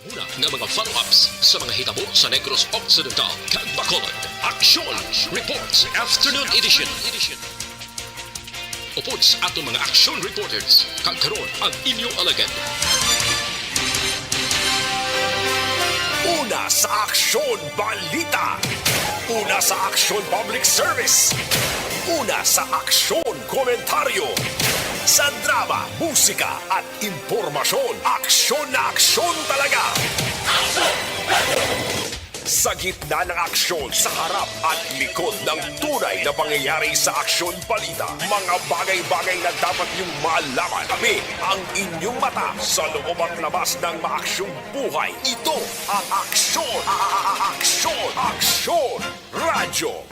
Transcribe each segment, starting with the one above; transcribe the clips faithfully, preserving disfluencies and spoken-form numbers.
Una nga mga follow-ups sa mga hitabo sa Negros Occidental kag Bacolod. Aksyon Reports Afternoon Edition. Upod sa aton mga aksyon reporters, kag karon ang inyo alagad. Una sa aksyon balita. Una sa aksyon public service. Una sa aksyon komentaryo. Sa drama, musika at impormasyon, aksyon na aksyon talaga. Sa gitna ng aksyon, sa harap at likod ng tunay na pangyayari sa aksyon balita, mga bagay-bagay na dapat niyong malaman, kami ang inyong mata sa loob at labas ng maaksyong buhay. Ito ang aksyon, a- a- a- aksyon, aksyon, radyo.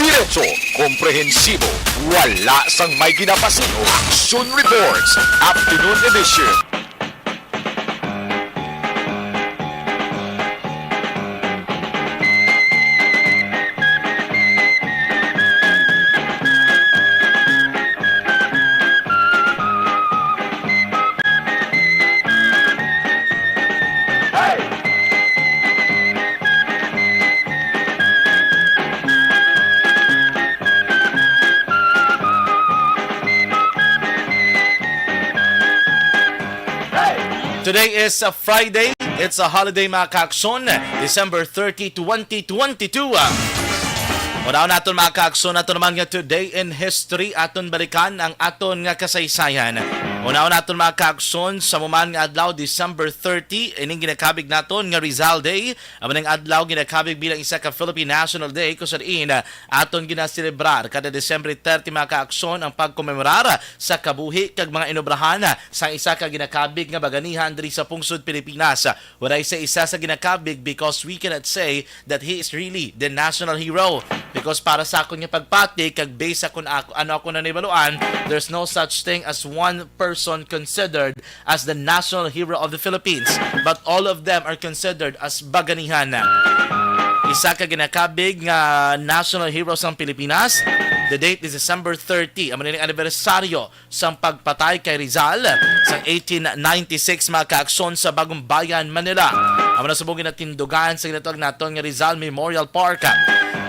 Diretso, komprehensibo, wala sang may ginapasin-o. Action Reports, Afternoon Edition. Today is a Friday. It's a holiday, mga kaakson. December thirty, twenty twenty-two. Unahon naton, mga kaakson, ato naman nga Today in History. Aton balikan ang aton nga kasaysayan. Unahon naton, mga kaakson, sa muman nga adlaw, December thirty, ining ginakabig naton nga Rizal Day. Amo ning adlaw ginakabig bilang isa ka Philippine National Day, kung sa diin, ah, aton ginaselebrar kada Disyembre thirty, mga kaakson, ang pagkomemorar sa kabuhi kag mga inobrahan sa isa ka ginakabig nga baganihan diri sa pungsod Pilipinas. Waray sa isa sa ginakabig because we cannot say that he is really the national hero. Because para sa akon nga pagpati, kag based sa kun ako, ano ako nanibaluan, there's no such thing as one person considered as the national hero of the Philippines, but all of them are considered as baganihan. Isa ka ginakabig nga national hero sang Pilipinas. The date is December thirty. Amo ni ang anibersaryo sang pagpatay kay Rizal sang eighteen ninety-six, mga kaakson, sa Bagumbayan, Manila. Amo na subong ginatindugan sa ginatawag naton nga Rizal Memorial Park.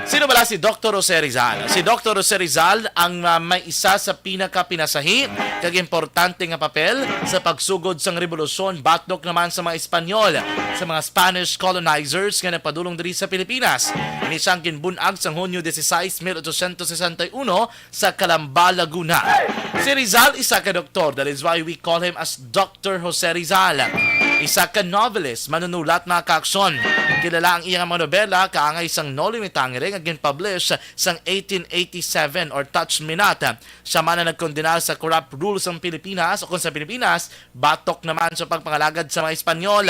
Sino bala si Doktor Jose Rizal? Si Doktor Jose Rizal ang, ah, may isa sa pinakapinasahi kag importante nga papel sa pagsugod sang rebolusyon batok naman sa mga Espanyol, sa mga Spanish colonizers nga nagpadulong diri sa Pilipinas. Ini siyang ginbun-ag sang Hunyo dieciséis, mil ochocientos sesenta y uno, sa Calamba, Laguna. Si Rizal isa ka doktor, that is why we call him as Doctor Jose Rizal. Isa ka novelist, manunulat, mga kaakson. Kilala ang iyang mga nobela kaangay sang Noli Me Tangere nga gin-publish sang eighteen eighty-seven or Touch Me Not. Siya man ang nagkondena sa corrupt rule sang Pilipinas, o kung sa Pilipinas, batok naman sa pagpangalagad sa mga Espanyol.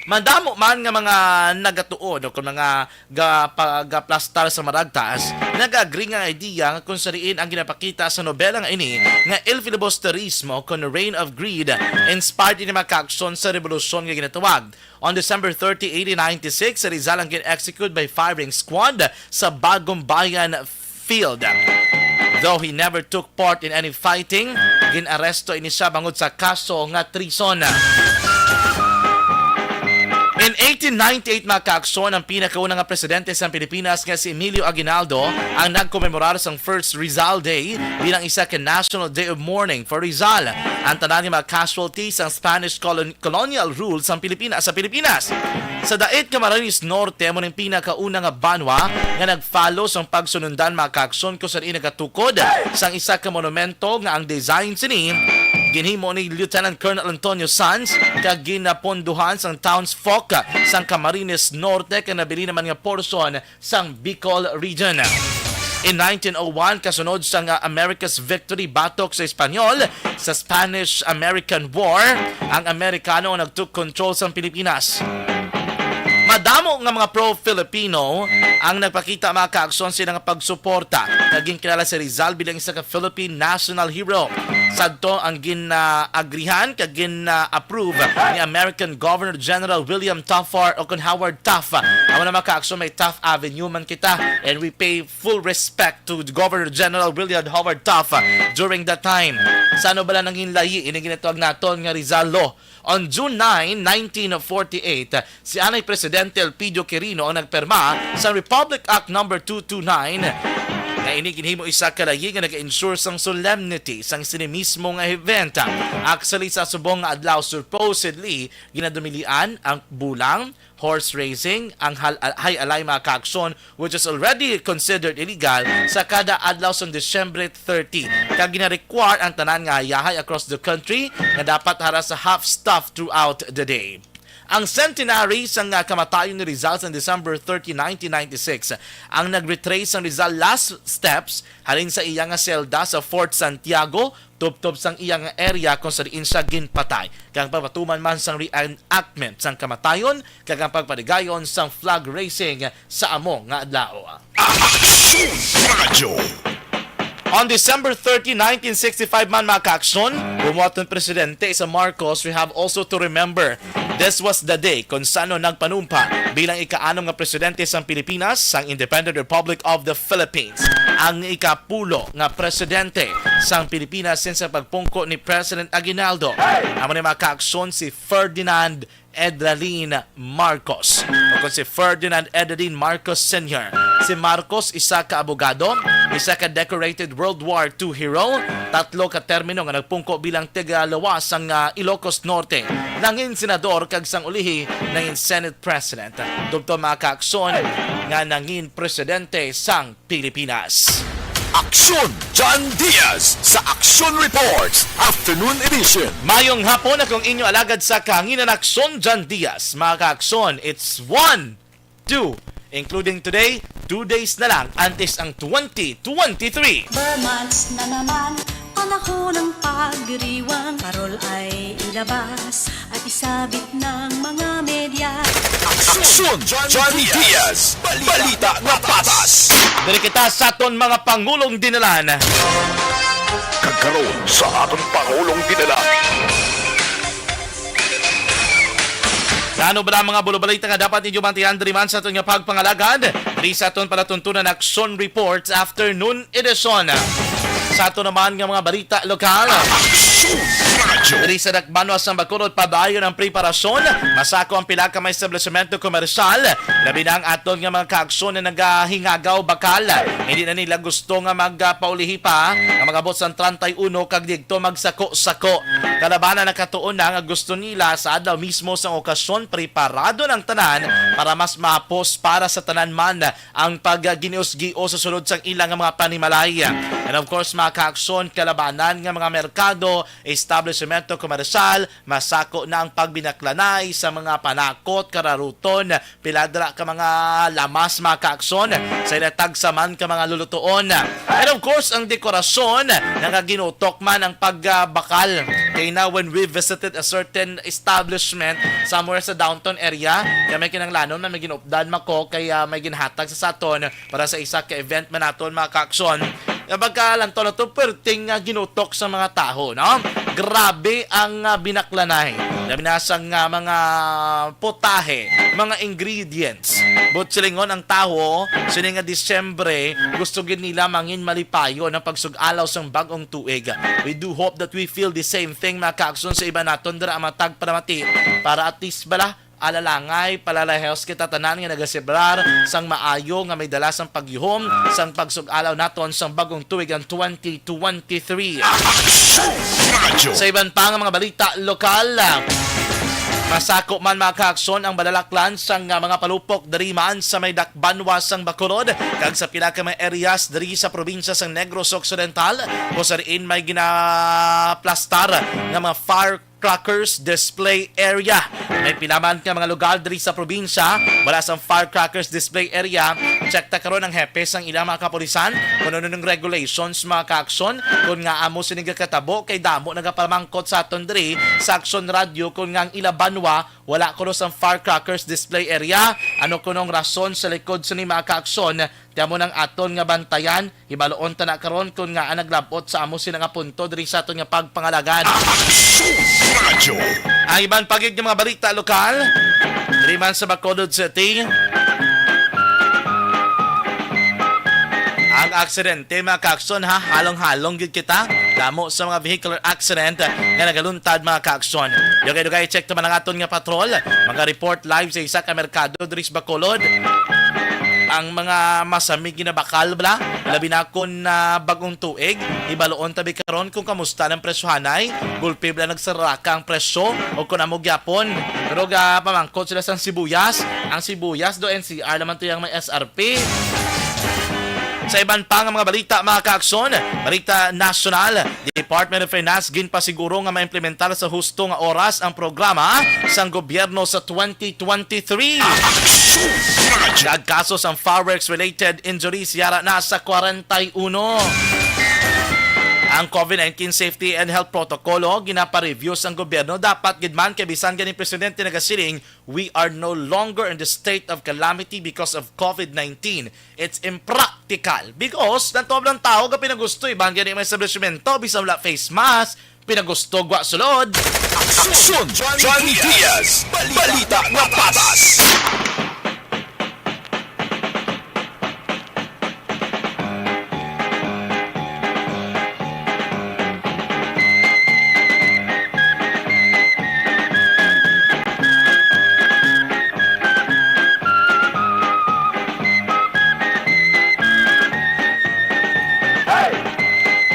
Madamo man nga mga nagatuo, no, kung mga ga-, pa-, gaplastar sa maragtas, nag-agree nga idea nga kung sa diin ang ginapakita sa nobela nga ini nga El Filibusterismo kon Reign of Greed inspired ini, mga kaakson, sa rebolusyon nga ginatawag. On December thirty, eighteen ninety-six, si Rizal ang gin-execute by firing squad sa Bagumbayan Field. Though he never took part in any fighting, gin-aresto ini siya bangod sa kaso nga treason. In eighteen ninety-eight, mga kaakson, ang pinakauna nga presidente sa Pilipinas nga si Emilio Aguinaldo ang nagkomemorar sang First Rizal Day bilang isa ka National Day of Mourning for Rizal. Ang tanan nga mga casualties sang Spanish colon-, colonial rule sa Pilipinas, sa Pilipinas. Sa Dait, Camarines Norte, amo ning pinakauna nga banwa nga nag-follow sang pagsunundan, mga kaakson, kung sa diin nagatukod sang isa ka monumento nga ang design sini ginhimo ni Lieutenant Colonel Antonio Sanz kag ginapondohan sang townsfolk sang Camarines Norte kag nabilin naman nga porsyon sang Bicol Region. In nineteen oh one, kasunod sang, ah, America's victory batok sa Espanyol sa Spanish-American War, ang Amerikano ang nag-took control sang Pilipinas. Madamo nga mga pro-Filipino ang nagpakita, mga kaakson, sa ilang pagsuporta. Naging kilala si Rizal bilang isa ka Philippine National Hero. Sadto ang gin-agrihan kag gin-approve ni American Governor General William Taft R. o kon Howard Taft. Amo na, mga kaaksyon, may Taft Avenue man kita, and we pay full respect to Governor General William Howard Taft during that time. Sa ano bala nangin layi ini ginatawag naton nga Rizal Law? On June nine, nineteen forty-eight, si anay Presidente Elpidio Quirino ang nagpirma sa Republic Act Number two two nine, nga ini ginhimo isa ka layi nga nag-ensure sang solemnity sang sini mismo nga event. Actually, sa subong nga adlaw, supposedly, ginadumilian ang bulang, horse racing, ang hal-, hay alay, mga kaaksyon, which is already considered illegal sa kada adlaw sang Disyembre thirty, kag gina-require ang tanan nga hayahay across the country nga dapat hara sa half-staff throughout the day. Ang centenary sang, ah, kamatayon ni Rizal sa December thirty, nineteen ninety-six, ang nag-retrace sang Rizal last steps halin sa iya nga selda sa Fort Santiago tubtob sang iya nga area kung sa diin siya ginpatay, kag pagpatuman man sang reenactment sang kamatayon kag ang pagpaligayon sang flag raising sa amo nga adlaw. Aksyon Radyo. On December thirty, nineteen sixty-five man, mga kaaksyon, bumuhat ang presidente sa Marcos. We have also to remember, this was the day kung sano nagpanumpa bilang ika-anom nga presidente sang Pilipinas, sang Independent Republic of the Philippines, ang ikapulo nga presidente sang Pilipinas since ang pagpungko ni President Aguinaldo. Amo ni, mga kaaksyon, si Ferdinand Edralin Marcos, o kon si Ferdinand Edralin Marcos Senior. Si Marcos, isa ka abogado, isa ka decorated World War Two hero, tatlo ka termino nga nagpungko bilang tigalawas sang, ah, Ilocos Norte, nangin senador, kag sang ulihi nangin Senate President. Tubtob, mga kaaksyon, nga nangin presidente sang Pilipinas. Aksyon John Diaz sa Aksyon Reports Afternoon Edition. Mayong hapon, akong inyo alagad sa kahanginan, Aksyon John Diaz. Mga kaaksyon, it's one, two, including today, two days na lang antes ang twenty twenty-three. Ber months na naman, panahon ng pagdiriwang, parol ay ilabas at isabit ng mga media. Aksyon John Diaz, balita nga patas. Diri kita sa aton mga pangulong dinalan. Kag karon sa aton pangulong dinalan. Ano ba ang mga bulubalita nga dapat ninyo bantayan diri man sa aton nga pagpangalagad? Diri sa aton palatuntunan Aksyon Reports Afternoon Edition. Sa ato naman nga mga balita lokal. Aksyon Radyo. Diri sa Dakbanwa sang Bacolod, padayon ang preparasyon. Masako ang pila ka mga establisimento komersyal, labi na ang aton nga mga kaaksyon na nagahingagaw bakal. Hindi na nila gusto nga magpaulihi pa nga mag-abot sang treinta y uno kag digto magsako-sako. Kalabanan nakatuon na nga gusto nila sa adlaw mismo sang okasyon, preparado ng tanan para mas mahapos para sa tanan man ang pagginiusgio sa sulod sang ilang mga panimalay. And of course, mga kaaksyon, kalabanan nga mga merkado, establisimento komersyal, masako na ang pagbinaklanay sa mga panakot, kararuton, pila dira ka mga lamas, mga kaaksyon, sa ilatag sa man ka mga lulutuon. And of course, ang dekorasyon, nga ginutok man ang pagbakal. Kay na, when we visited a certain establishment somewhere sa downtown area, kay may kinahanglanon man may ginupdan, mako, kaya may ginhatag sa saton para sa isa ka event man naton, mga kaaksyon. Nga pagkalantaw na to, perting, ah, ginutok sa mga tawo, no? Grabe ang, ah, binaklanay. Labi na sa nga mga putahe, mga ingredients. But silingon ang tawo, sini nga Disyembre, gusto gid nila mangin malipayon ang pagsug-alaw sang bag-ong tuig. We do hope that we feel the same thing, mga kaaksyon, sa iba naton dira ang matag palamati, para at least bala, alalangay, palalahos kita tanan nga nagasibrar sang maayo nga may dala sang pagyuhom sang pagsug-alaw naton sang bag-ong tuig ang twenty twenty-three. Aksyon Radyo. Sa iban pa nga mga balita lokal, masako man, mga kaaksyon, ang balalaklan sang, ah, mga palupok diri man sa may dakbanwa sang Bacolod kag sa pila ka mga areas diri sa probinsya sang Negros Occidental, kung sa diin may ginaplastar nga mga fire crackers display area. May pila man ka mga lugar diri sa probinsya wala sang firecrackers display area, Check ta karon ang hepe sang ilang mga kapulisan kung ano ning regulations, mga kaaksyon, kung nga amo sini gakatabo, kay damo nagapamangkot sa aton diri sa Aksyon Radio kung nga ang ila banwa wala kuno sang firecrackers display area. Ano kunong rason sa likod sini, mga kaaksyon? Ti amo nang aton nga bantayan. Hibaluon ta na karon kon ngaa naglab-ot sa amo sina nga punto diri sa aton nga pagpangalagad. Aksyon Radyo. Ang iban pa gid nga mga balita lokal, diri man sa Bacolod City, ang aksidente, mga kaaksyon, ha, halong-halong gid kita. Damo sa mga vehicular accident nga nagaluntad, mga kaaksyon. Dugay-dugay, check naman ang aton nga patrol. Mga report live sa isa ka merkado diri sa Bacolod. Ang mga masamig nga bakal bala, labi na kon, ah, bagong tuig, ibaluon tabi karon kung kamusta ang presyohanay. Gulpi bala nagsaraka ang presyo o kung amo gyapon. Pero gapamangkot sila sang sibuyas. Ang sibuyas do N C R naman to yang may S R P. Sa iban pa nga mga balita, mga kaaksyon, balita nasyonal, Department of Finance ginpasiguro nga maimplementar sa husto nga oras ang programa sang gobyerno sa twenty twenty-three. Nagkaso sang fireworks-related injuries yara na sa kwarenta y uno. Ang COVID nineteen Safety and Health Protocol, o, ginapa-review sang gobyerno. Dapat gid man, kay bisan gani presidente nagasiling, "We are no longer in the state of calamity because of COVID nineteen." It's impractical because natuab lang tao nga pinagusto iban gani mga establishmento bisan wala face mask, pinagusto gwa sulod. Aksyon John Diaz, balita nga patas.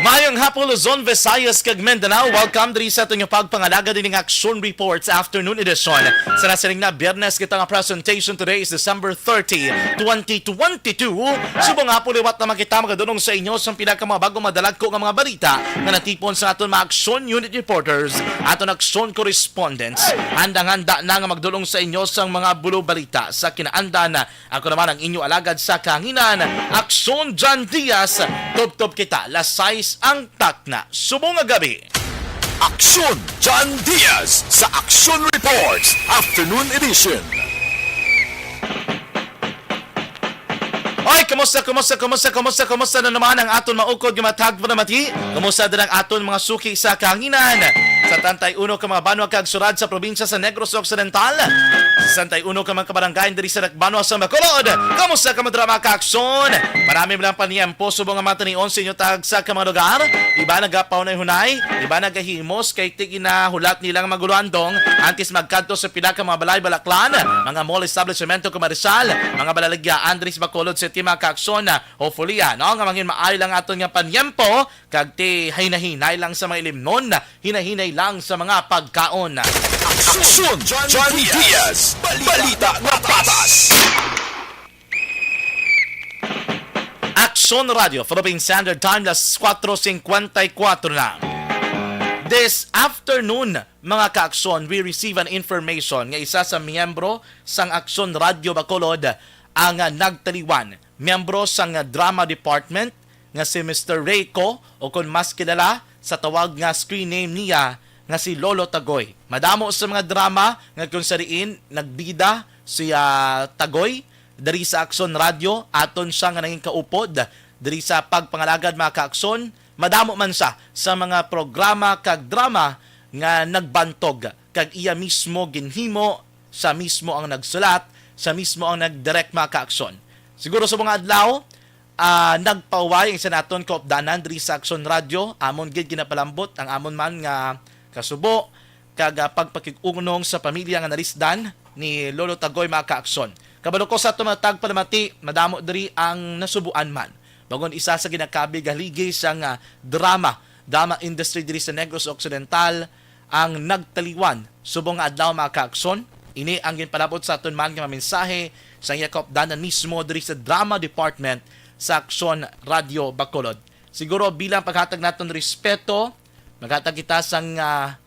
Mayong hapon, Luzon, Visayas, kag Mindanao. Welcome diri sa aton nga pagpangalaga dining Aksyon Reports Afternoon Edition. Sa nasiling na Biyernes kita nga presentation, today is December thirty, twenty twenty-two. Subong nga po liwat naman kita magadunong sa inyo sa pila ka mga bagong madalagko nga mga balita nga natipon sa aton mga Aksyon Unit Reporters, aton Aksyon Correspondents. Handang-handa na nga magdulong sa inyo sang mga bulo balita sa kinaandan. Ako naman ang inyo alagad sa kahanginan, Aksyon John Diaz. Tubtob kita, las sais ang takna subong nga gabi. Aksyon John Diaz sa Aksyon Reports Afternoon Edition. Oy, kumusta, kumusta, kumusta, kumusta, kumusta na naman ang aton maukod nga matag panamati? Kumusta din ang aton mga suki sa kahanginan? Sa sesenta y uno ka mga banwa kag syudad sa probinsya sa Negros Occidental, sa sesenta y uno ka mga kabarangay diri sa Dakbanwa sa Bacolod. Kumusta ka, mga drama, mga kaaksyon? Marami lang paniyempo subong nga matinion sa inyo tagsa ka mga lugar. Iba nagapaunay-hunay, iba nagahimos kay ti ginahulat nila nga maguluandong antes magkadto sa pila ka mga balay-balaklan, mga mall, establishmento komersyal, mga balaligyaan diri sa Bacolod City, mga kaaksyon. Hopefully, ano, nga mangin maayo lang aton nga paniyempo, kag ti hinay-hinay lang sa mga ilimnon, hinay-hinay lang sa mga pagkaon. Aksyon John Diaz, balita nga patas. Aksyon Radio, Philippine Standard Time, las kuwatro singkwenta y kuwatro na. This afternoon, mga kaaksyon, we receive an information nga isa sa miyembro sang Aksyon Radio Bacolod ang, ah, nagtaliwan. Miyembro sang, ah, drama department nga si Mister Reiko, o kon mas kilala sa tawag nga screen name niya nga si Lolo Tagoy. Madamo sa mga drama nga kung sa diin nagbida si, ah, Tagoy diri sa Aksyon Radio, aton siya nga nangin kaupod diri sa pagpangalagad, mga kaaksyon. Madamo man siya sa mga programa kag drama nga nagbantog kag iya mismo ginhimo, siya mismo ang nagsulat, siya mismo ang nagdirect, mga kaaksyon. Siguro sa mga adlaw, ah, nagpahuway ang isa naton kaupdanan diri sa Aksyon Radio. Amon gid ginapalambot ang amon man nga kasubo kag, ah, pagpakig-unong sa pamilya nga nalisdan ni Lolo Tagoy, mga kaaksyon. Kabalo ko sa aton mga tagpalamati, madamo diri ang nasubuan man. Bag-o nga isa sa ginakabig haligi sang, ah, drama, drama industry diri sa Negros Occidental, ang nagtaliwan subong nga adlaw, mga kaaksyon. Ini ang ginpalabot sa aton man nga mga mensahe sa iya kaupdanan mismo diri sa drama department sa Aksyon Radio Bacolod. Siguro bilang paghatag naton respeto, maghatag kita sang, ah,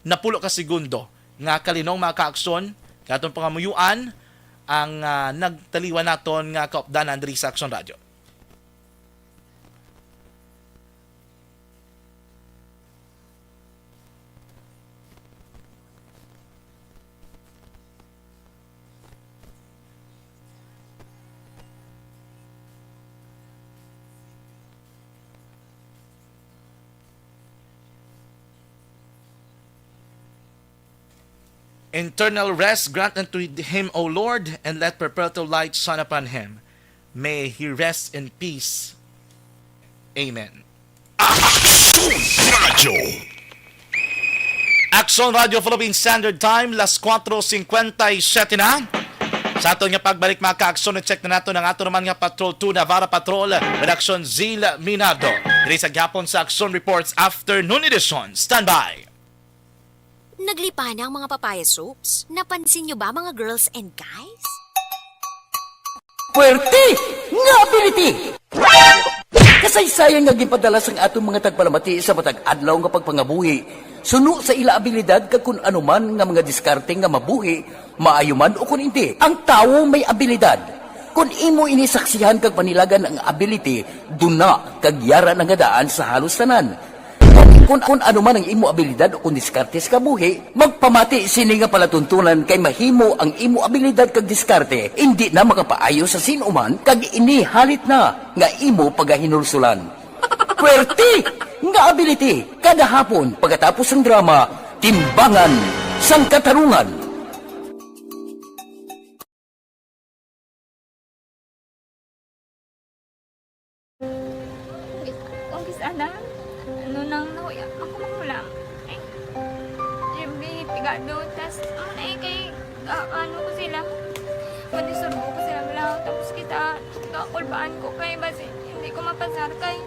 napulo ka segundo nga kalinong, mga kaaksyon, katong pangamuyuan ang, ah, nagtaliwan naton nga kaupdanan diri sa Aksyon Radyo. Eternal rest grant unto him, O Lord, and let perpetual light shine upon him. May he rest in peace. Amen. Aksyon Radyo. Aksyon Radyo Philippine Standard Time, las kuwatro singkwenta y siyete na. Sa aton nga pagbalik, mga ka-aksyon, i-check na nato ang ato naman nga Patrol two Navarra Patrol, Redaksyon Zil Minardo. Diri sa gihapon sa Aksyon Reports Afternoon Edition. Standby! Naglipana ang mga papaya soaps. Napansin nyo ba, mga girls and guys? Puwerte nga ability! Kasaysayan nga ginpadala sang aton mga tagpalamati sa matag adlaw nga pagpangabuhi, suno sa ila abilidad kag kun ano man nga mga diskarte nga mabuhi, maayo man o kun indi, ang tawo may abilidad. Kun imo ini saksihan kag panilagan ang ability, duna kag yara na nga daan sa halos tanan. Kun, kun ano man ang imo abilidad o kun diskarte sa kabuhi, magpamati sini nga palatuntunan kay mahimo ang imo abilidad kag diskarte indi na makapaayo sa sin-o man kag ini halit na nga imo pagahinulsulan. Puwerte nga ability! Kada hapon, pagkatapos sang drama, Timbangan sang Katarungan. Kung kis-, kung kis-, ana, ano nang nahuya, ako manghulam. Ay, yung pigado, tas, ano na eh, kay, ah, ano ko sila, madisturbo ko sila, wala, tapos kita, kakulbaan ko kay, basi, hindi ko mapasar kay.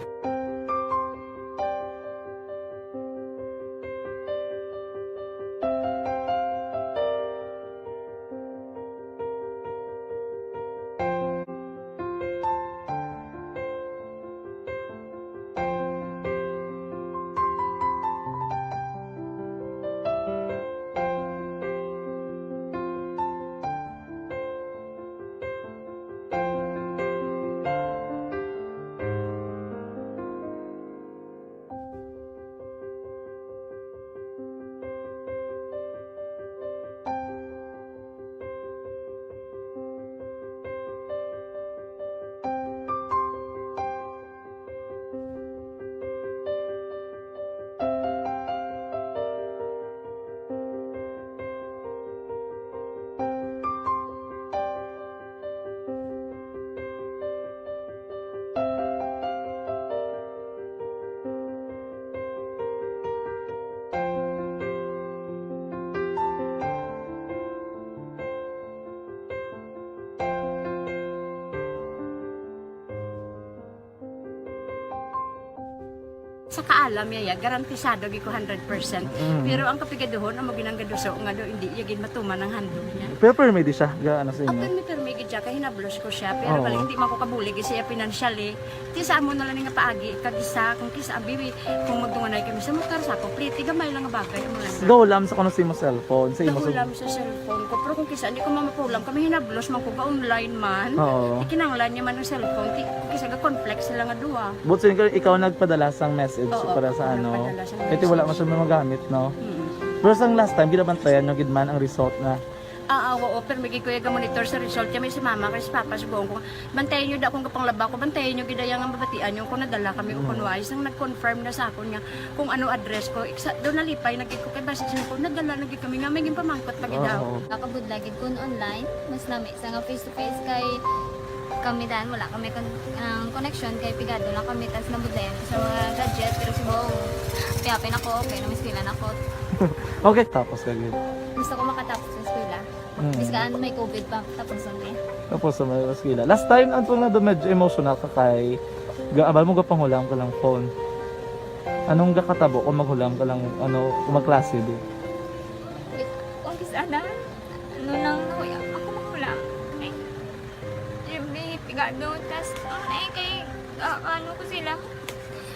Sa kaalam niya, ya, garantisado gid ko hundred percent. Mm. Pero ang kapigaduhon, amo ginang gaduso nga do, hindi iya gid matuman ang handog niya. Pero permi di siya, ga, ano sa inyo? Ang permi, permi gid siya, kay hinablos ko siya. Pero Oo. bali, hindi man ko kabulig siya financially. Ti sa amo na lang nga paagi, kag isa, kung kisa, abi, kung magdunganay kami sa motor, sa complete, gamay lang nga bagay, amo lang. Gahulam sa kuno sa imo cellphone, sa imo Gahulam sa cellphone ko. Pero kung kisa, hindi ko mamapulam, kami hinablos man ko, ga-online man. Oo. Ikinanglan niya man ang cellphone, ti, kung kisa, ga-conflict sila nga duwa. But so, ikaw, ikaw nagpadala sang message Oo, para sa ako ano? nagpadala sang Kaya ti wala message. man siya magamit, no? Mm. Pero sang last time, ginabantayan nyo gid man ang result na. Ah, ah, oo, pero may gid ko iya ga-monitor sa result. Kaya may si mama, kay si papa, si buong ko. Bantayan nyo da kung kapanglaba ko. Bantayan nyo gid ang mabatian nyo kung nadala kami o Mm. kung wais. Nang nag-confirm na sa akon nga kung ano address ko. Iksa, doon nalipay na gid ko kay basi siya ko. Nadala na gid kami nga may ginpamangkot pa gid Oo. ako. Nakabudla gid kun online, mas lami sa nga face to face kay kami dan wala kami kon-, ang connection kay pigado lang kami tas nabudlayan ko sa mga gadget pero si Bong, piyapin ako, okay na, may eskwela na ko. Okay, tapos ka gid. Gusto ko makatapos sa eskwela. Mm. Bisan may covid pa, tapos ang eh. Tapos sa may eskwela. Last time, ang tunga doon, medyo emotional ka kay ga-, abal mo gapanghulam ka lang phone. Anong gakatabo kung maghulam ka lang, ano, kung magklase, di? Kung kis-, ana, ano nang nahuya, ako manghulam. Ay, yung pigado, tas, ano na eh, kay, ah, ano ko sila,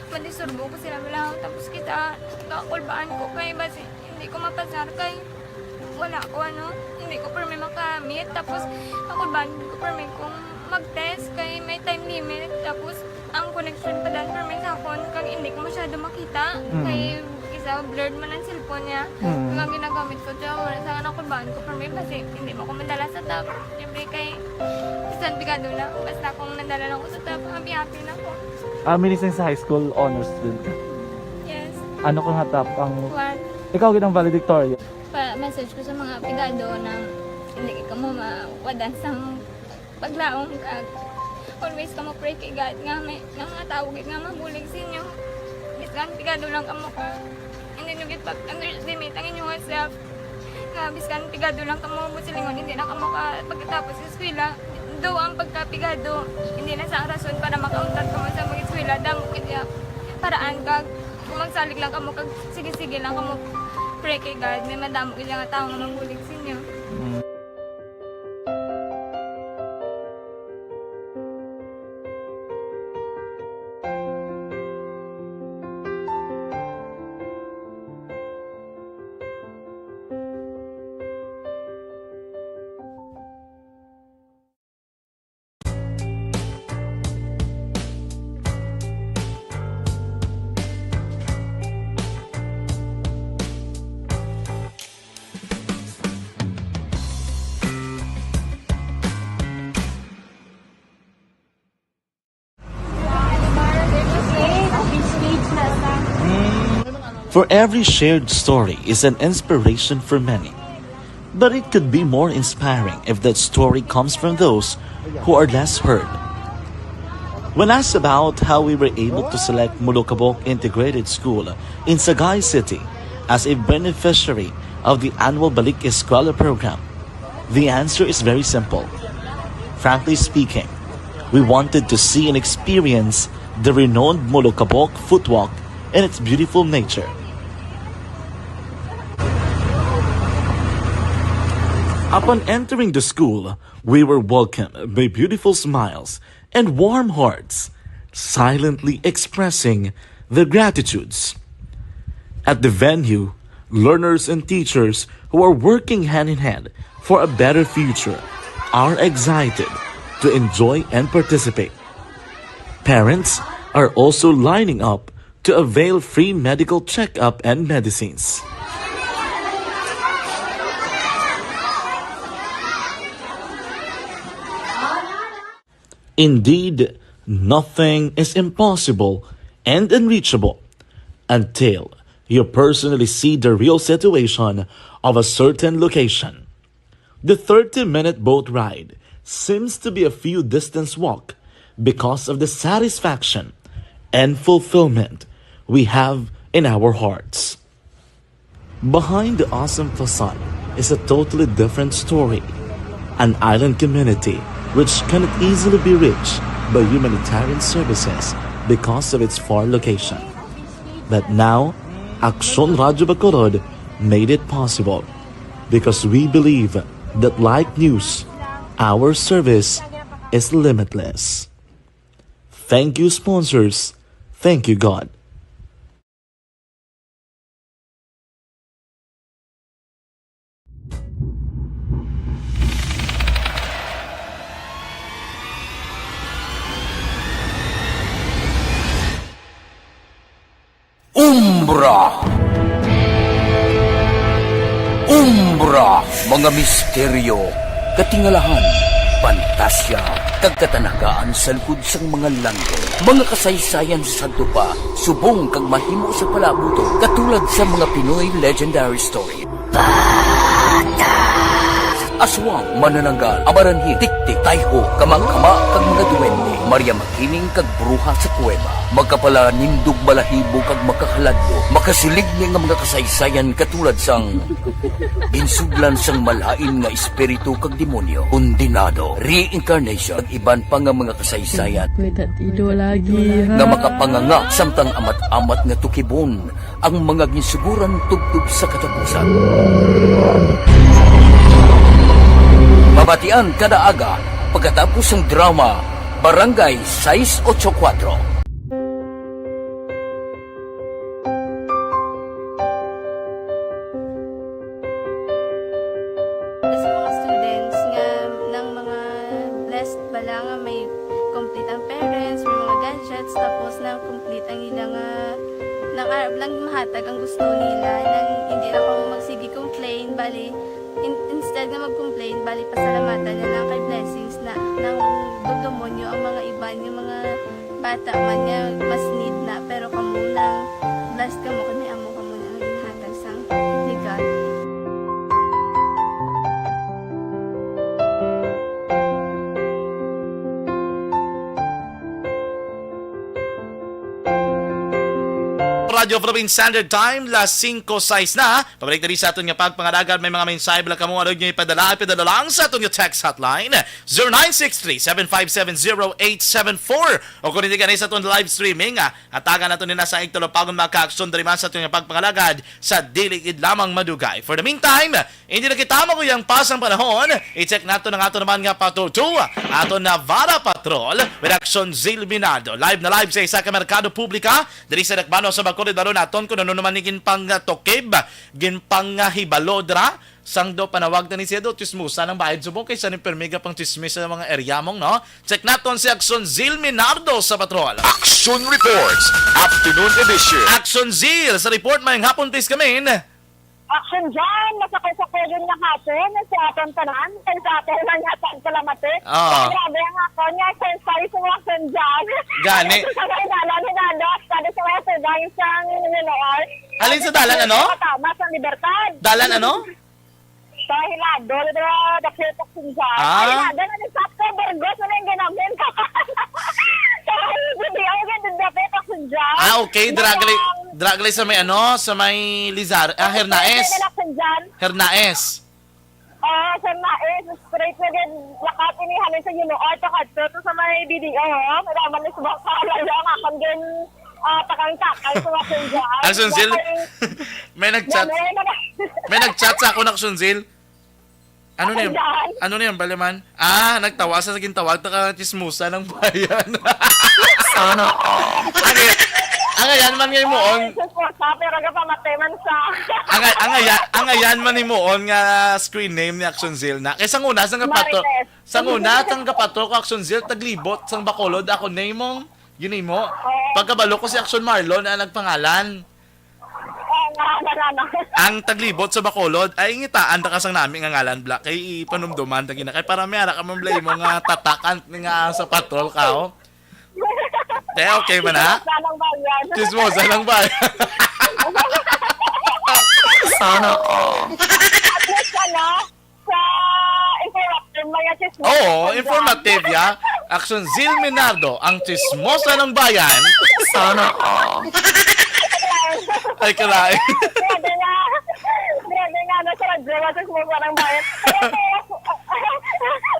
madisturbo ko sila, wala, tapos kita, kakulbaan ko kay, basi, hindi ko mapasar kay, wala ko, ano, Hindi ko permi makamit. Tapos, ako ba, hindi ko permi kung mag-test kay may time limit. Tapos, ang connection pa dan permi sa akon, kag hindi ko masyado makita. Mm. Kay, isa, blurred man ang cellphone niya. Mm. Kag ang ginagamit ko, siya, wala sa anak ko, baan ko permi, basi hindi mo ko madala sa top. Siyempre, kay, bisan pigado lang, basta kung nadala lang ko sa top, happy-happy na ko. Ah, minising sa high school, honor student ka? Yes. Ano ka nga top ang One. Ikaw gid ang valedictorian? Pa-message ko sa mga pigado na hindi kamo mawadan sang paglaom, kag always kamo pray kay God nga may, nga mga tawo gid nga mabulig sa inyo. Bisan pigado lang kamo, kag hindi nyo gid pag-underestimate ang inyong self. Nga bisan pigado lang kamo, buot silingon, hindi na kamo ka pagkatapos sa eskwela. Though ang pagkapigado, hindi na sa rason para makauntat kamo sa mag-eskwela. Damo gid iya paraan, kag kung magsalig lang kamo, kag sige-sige lang kamo pray kay God, may madamo gid nga tawo nga mabulig sa inyo. Mm. For every shared story is an inspiration for many. But it could be more inspiring if that story comes from those who are less heard. When asked about how we were able to select Molokabok Integrated School in Sagay City as a beneficiary of the annual Balik Eskwela program, the answer is very simple. Frankly speaking, we wanted to see and experience the renowned Molokabok Footwalk and its beautiful nature. Upon entering the school, we were welcomed by beautiful smiles and warm hearts, silently expressing their gratitudes. At the venue, learners and teachers who are working hand in hand for a better future are excited to enjoy and participate. Parents are also lining up to avail free medical checkup and medicines. Indeed, nothing is impossible and unreachable until you personally see the real situation of a certain location. The thirty-minute boat ride seems to be a few distance walk because of the satisfaction and fulfillment we have in our hearts. Behind the awesome facade is a totally different story. An island community which cannot easily be reached by humanitarian services because of its far location. But now, Aksyon Radyo Bacolod made it possible because we believe that, like news, our service is limitless. Thank you, sponsors. Thank you, God. Umbra. Umbra, mga misteryo, katingalahan, pantasya, kag katanagaan sa lugod sang mga landong. Mga kasaysayan sa sadto pa, subong kag mahimo sa palabuton, katulad sa mga Pinoy legendary story. Aswang, manananggal, amaranhit, tiktik, tayho, kamakama, kag mga duwende. Maria Makiling kag bruha sa kuweba. Makapalanindog, balahibo, kag makahaladlok. Makasiling ni nga mga kasaysayan katulad sang ginsudlan sang malain nga espiritu kag demonyo, kondenado, reincarnation, kag iban pa nga mga kasaysayan May tatido lagi, ha? nga makapanganga samtang amat-amat nga tukibon ang mga ginsuguran tubtob sa katapusan. Mabatian kada aga pagkatapos sang drama Barangay sais ocho kuwatro. nga may complete ang parents, may mga gadgets, tapos na complete ang ila nga nang arab lang mahatag ang gusto nila, nang hindi na ko magsige complain, bali, in- instead nga mag-complain, bali, pasalamatan na lang kay blessings na nang dudumonyo ang mga iban, yung mga bata man nga mas need na, pero kamo nang blessed kamo kay may amo kamo na nga ginhatag sang legal. Radyo Philippine Standard Time, las singko sais na. Pabalik na rin sa aton nga pagpangalagad. May mga mensahe bala kamo, ano nyo ipadala? Ipadala lang sa aton nga text hotline, zero nine six three, seven five seven, zero eight seven four. O kung hindi ka na sa aton live streaming, ah, hatagan nato nila sa igtulupagon mga kaaksyon diri man sa aton nga pagpangalagad sa dili gid lamang madugay. For the meantime, hindi na kita maguyang pa sang panahon. I-check nato ang ato naman nga patutu. Ato Navarra Patrol with Action Zil Minado. Live na live sa isa ka merkado publika diri sa Dakbanon sa Bacolod. Baro naton kung ano naman ni ginpangtukib, ginpanghibalo dira. Sang do panawag na ni siya do, chismosa ng bayan subong kaysa ni permiga pang chismis sa mga area mong, no? Check naton si Action Zil Minardo sa patrol. Action Reports, Afternoon Edition. Action Zil, sa report, mayang hapon, please, kamin. Action dyan, masakay-sakayan nga hapon sa aton tanan, kay sa aton lang nga pagkalamati. Ah. Grabe ang hapon nga exercise mo action dyan. Gani. Sa may dalan, hinado, kada sa may atubang isang lunoy. Alin sa dalan, ano? Tama sa libertad. Dalan, ano? Sa hinado, dito, dakit action dyan. Ah. Ay, hinado, na ni Sapto, Burgos, na yung ginamin. Sa hindi, ay, ganda, dakit action dyan. Ah, okay. Drag race, drag race sa may ano, sa may Lizar, ah, Hernaes. Action dyan. Hernaes. Ah, sa Naes, straight na din, lakat ini halin sa Yunuor, pakadto to sa may B D O, oh. May naman ni subak sa halaya, ang akon din, ah, takang-takay sa action dyan. Action Zil, may nag-chat. May nag-chat sa akon, Action Zil. Ano na yun? Action dyan. Ano na yun, Baleman? Ah, nagtawa sa gintawag ta ka chismosa ng bayan. Sana all. Ang, ang ayan man nga himuon, Ay, sus, what's up? Pero nagapamati man sa... ang, ang, ayan, ang ayan man himuon nga screen name ni Action Zil na. Kay sang una, sang kapatro, Marites. Sang una, sang kapatro ko, Action Zil, taglibot, sang Bacolod, ako name mo. Yun mo. Pagkabalo ko si Action Marlon ang nagpangalan. Oo nga, wala na. Ang taglibot sa Bacolod ay ngitaan ta ka sang nami nga ngalan, Black. Kay ipanumduman ta gina. Kay para may ara ka man, Black, mo nga tatakan nga sa patrol ka, oh. Te, okay ba na? Sa nang bayan. Chismosa ng bayan. Sana all. At least, ano, sa informative, mga chismosa. Oo, informative, ya. Action Zil Minardo, ang chismosa ng bayan. Sana all. Ay, kalain. Grabe nga. Grabe nga, no, sa radyo, mga chismosa ng bayan.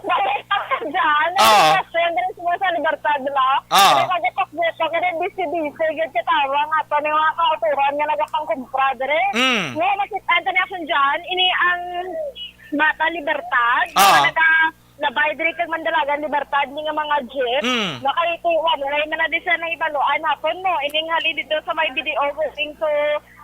Balik ako dyan. Oo. Ang question, diri sa mga sa Libertad, di ba? Oo. Pero pag ipakbuto, kaya busy-busy, gid katawa nga to, may mga kauturan nga nagapangkumpra, diri. Mm. Nga, nakita, ang tanong dyan, ini ang Bata Libertad, Oo. nga naga, labay diri kag Mandalagan Libertad ni nga mga jeep. Mm. Nga kay kung one way man na di siya nahibaluan hapon mo. Ining hali dito sa may B D O going to,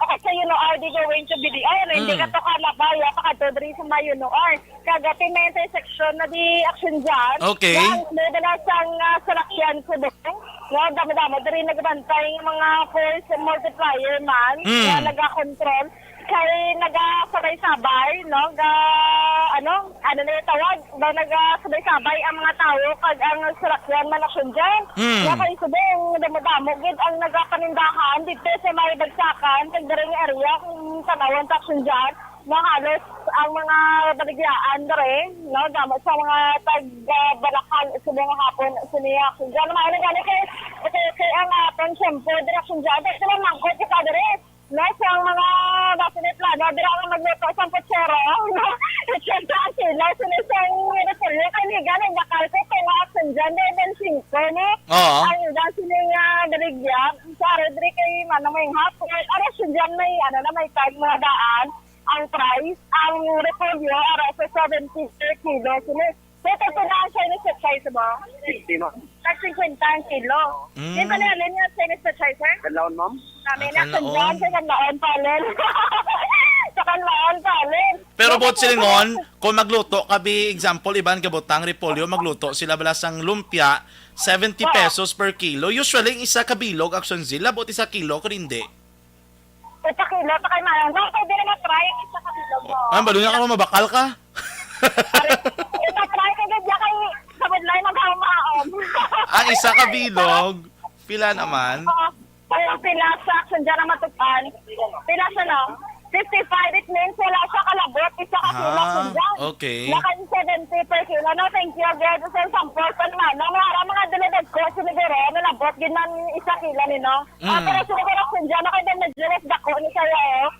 okay, sa Yunuor di going to B D O, na hindi Mm. ka to kalabay, ah, pakadto diri sa may Yunuor. Kag ati may intersection na di action dyan. Okay. Nga ang may dala sang, ah, salakyan ko doon. Nga damo-damo diri nagbantay nga mga force multiplier man Mm. nga nagakontrol. Kay nagasabay-sabay, no? Ga, ano, ano na yung tawag? Ba nagasabay-sabay ang mga tao kag ang salakyan man action dyan. Mm. Nga kay subong damo-damo gid ang nagapanindahan dito sa may bagsakan kag diri nga area kung tanawan sa action dyan. Nga halos ang mga baligyaan diri, no? Damo sa mga tag ah, Balakal subong nga hapon sini action dyan. Mga ano gani kay, kay, kay ang atong tiyempo diri action dyan. Dahil sila mangkot kita diri. No, sa mga basinit lana, dira ang magluto sa putsero. Siyempre, ang sila, sila sa repolyo. Kaya nga, nagbakal ko kung action dyan, dahil ang singko, no? Oo. Ang iba, sila nga, baligya. Sa Rodri kay Manang may hapon. Ano, action dyan, may, ano na, may tag mga daan. Ang price, ang repolyo, ara sa seventy per kilo. Sila, so, ito na ang Chinese pechay, ba? Sixty, ma'am. Tag fifty ang kilo. Mm. Di ba, Lelen, nga Chinese pechay, sir? Kadlawon, ma'am. Kami Ang na, kalaon. Kadlawon, sa Kadlawon, Palen. Sa kanlaon, kalit. Pero buot silingon, kung magluto ka, bi, example, iban gabutang repolyo, magluto sila bala sang lumpia, seventy Oo. pesos per kilo. Usually, ang isa ka bilog, Action Zil, labot isa kilo, kung hindi. Isa kilo, pa kay Mayon. No, pwede na ma-try ang isa ka bilog mo. Ah, balo na ka, mabakal ka. Pare, ita-try ko gid ya kay sa budlay maghaom-haom. Ang isa ka bilog, pila naman? Oo. Ay, ang pila sa Action Zil ang matukan. Pila siya, no? Fifty-five, it means wala siya kalabot. Isa ka kilo, Ah, Action Zil. Okay. Naka seventy per kilo. No, thank you, girl. Sa sampol pa naman. No, may ara mga duludad ko, siniguro, nalabot gid man isa kilo ni, no? Ah, Mm. Pero siguro, Action Zil, naka medyo mas dako ni sa'yo, oh.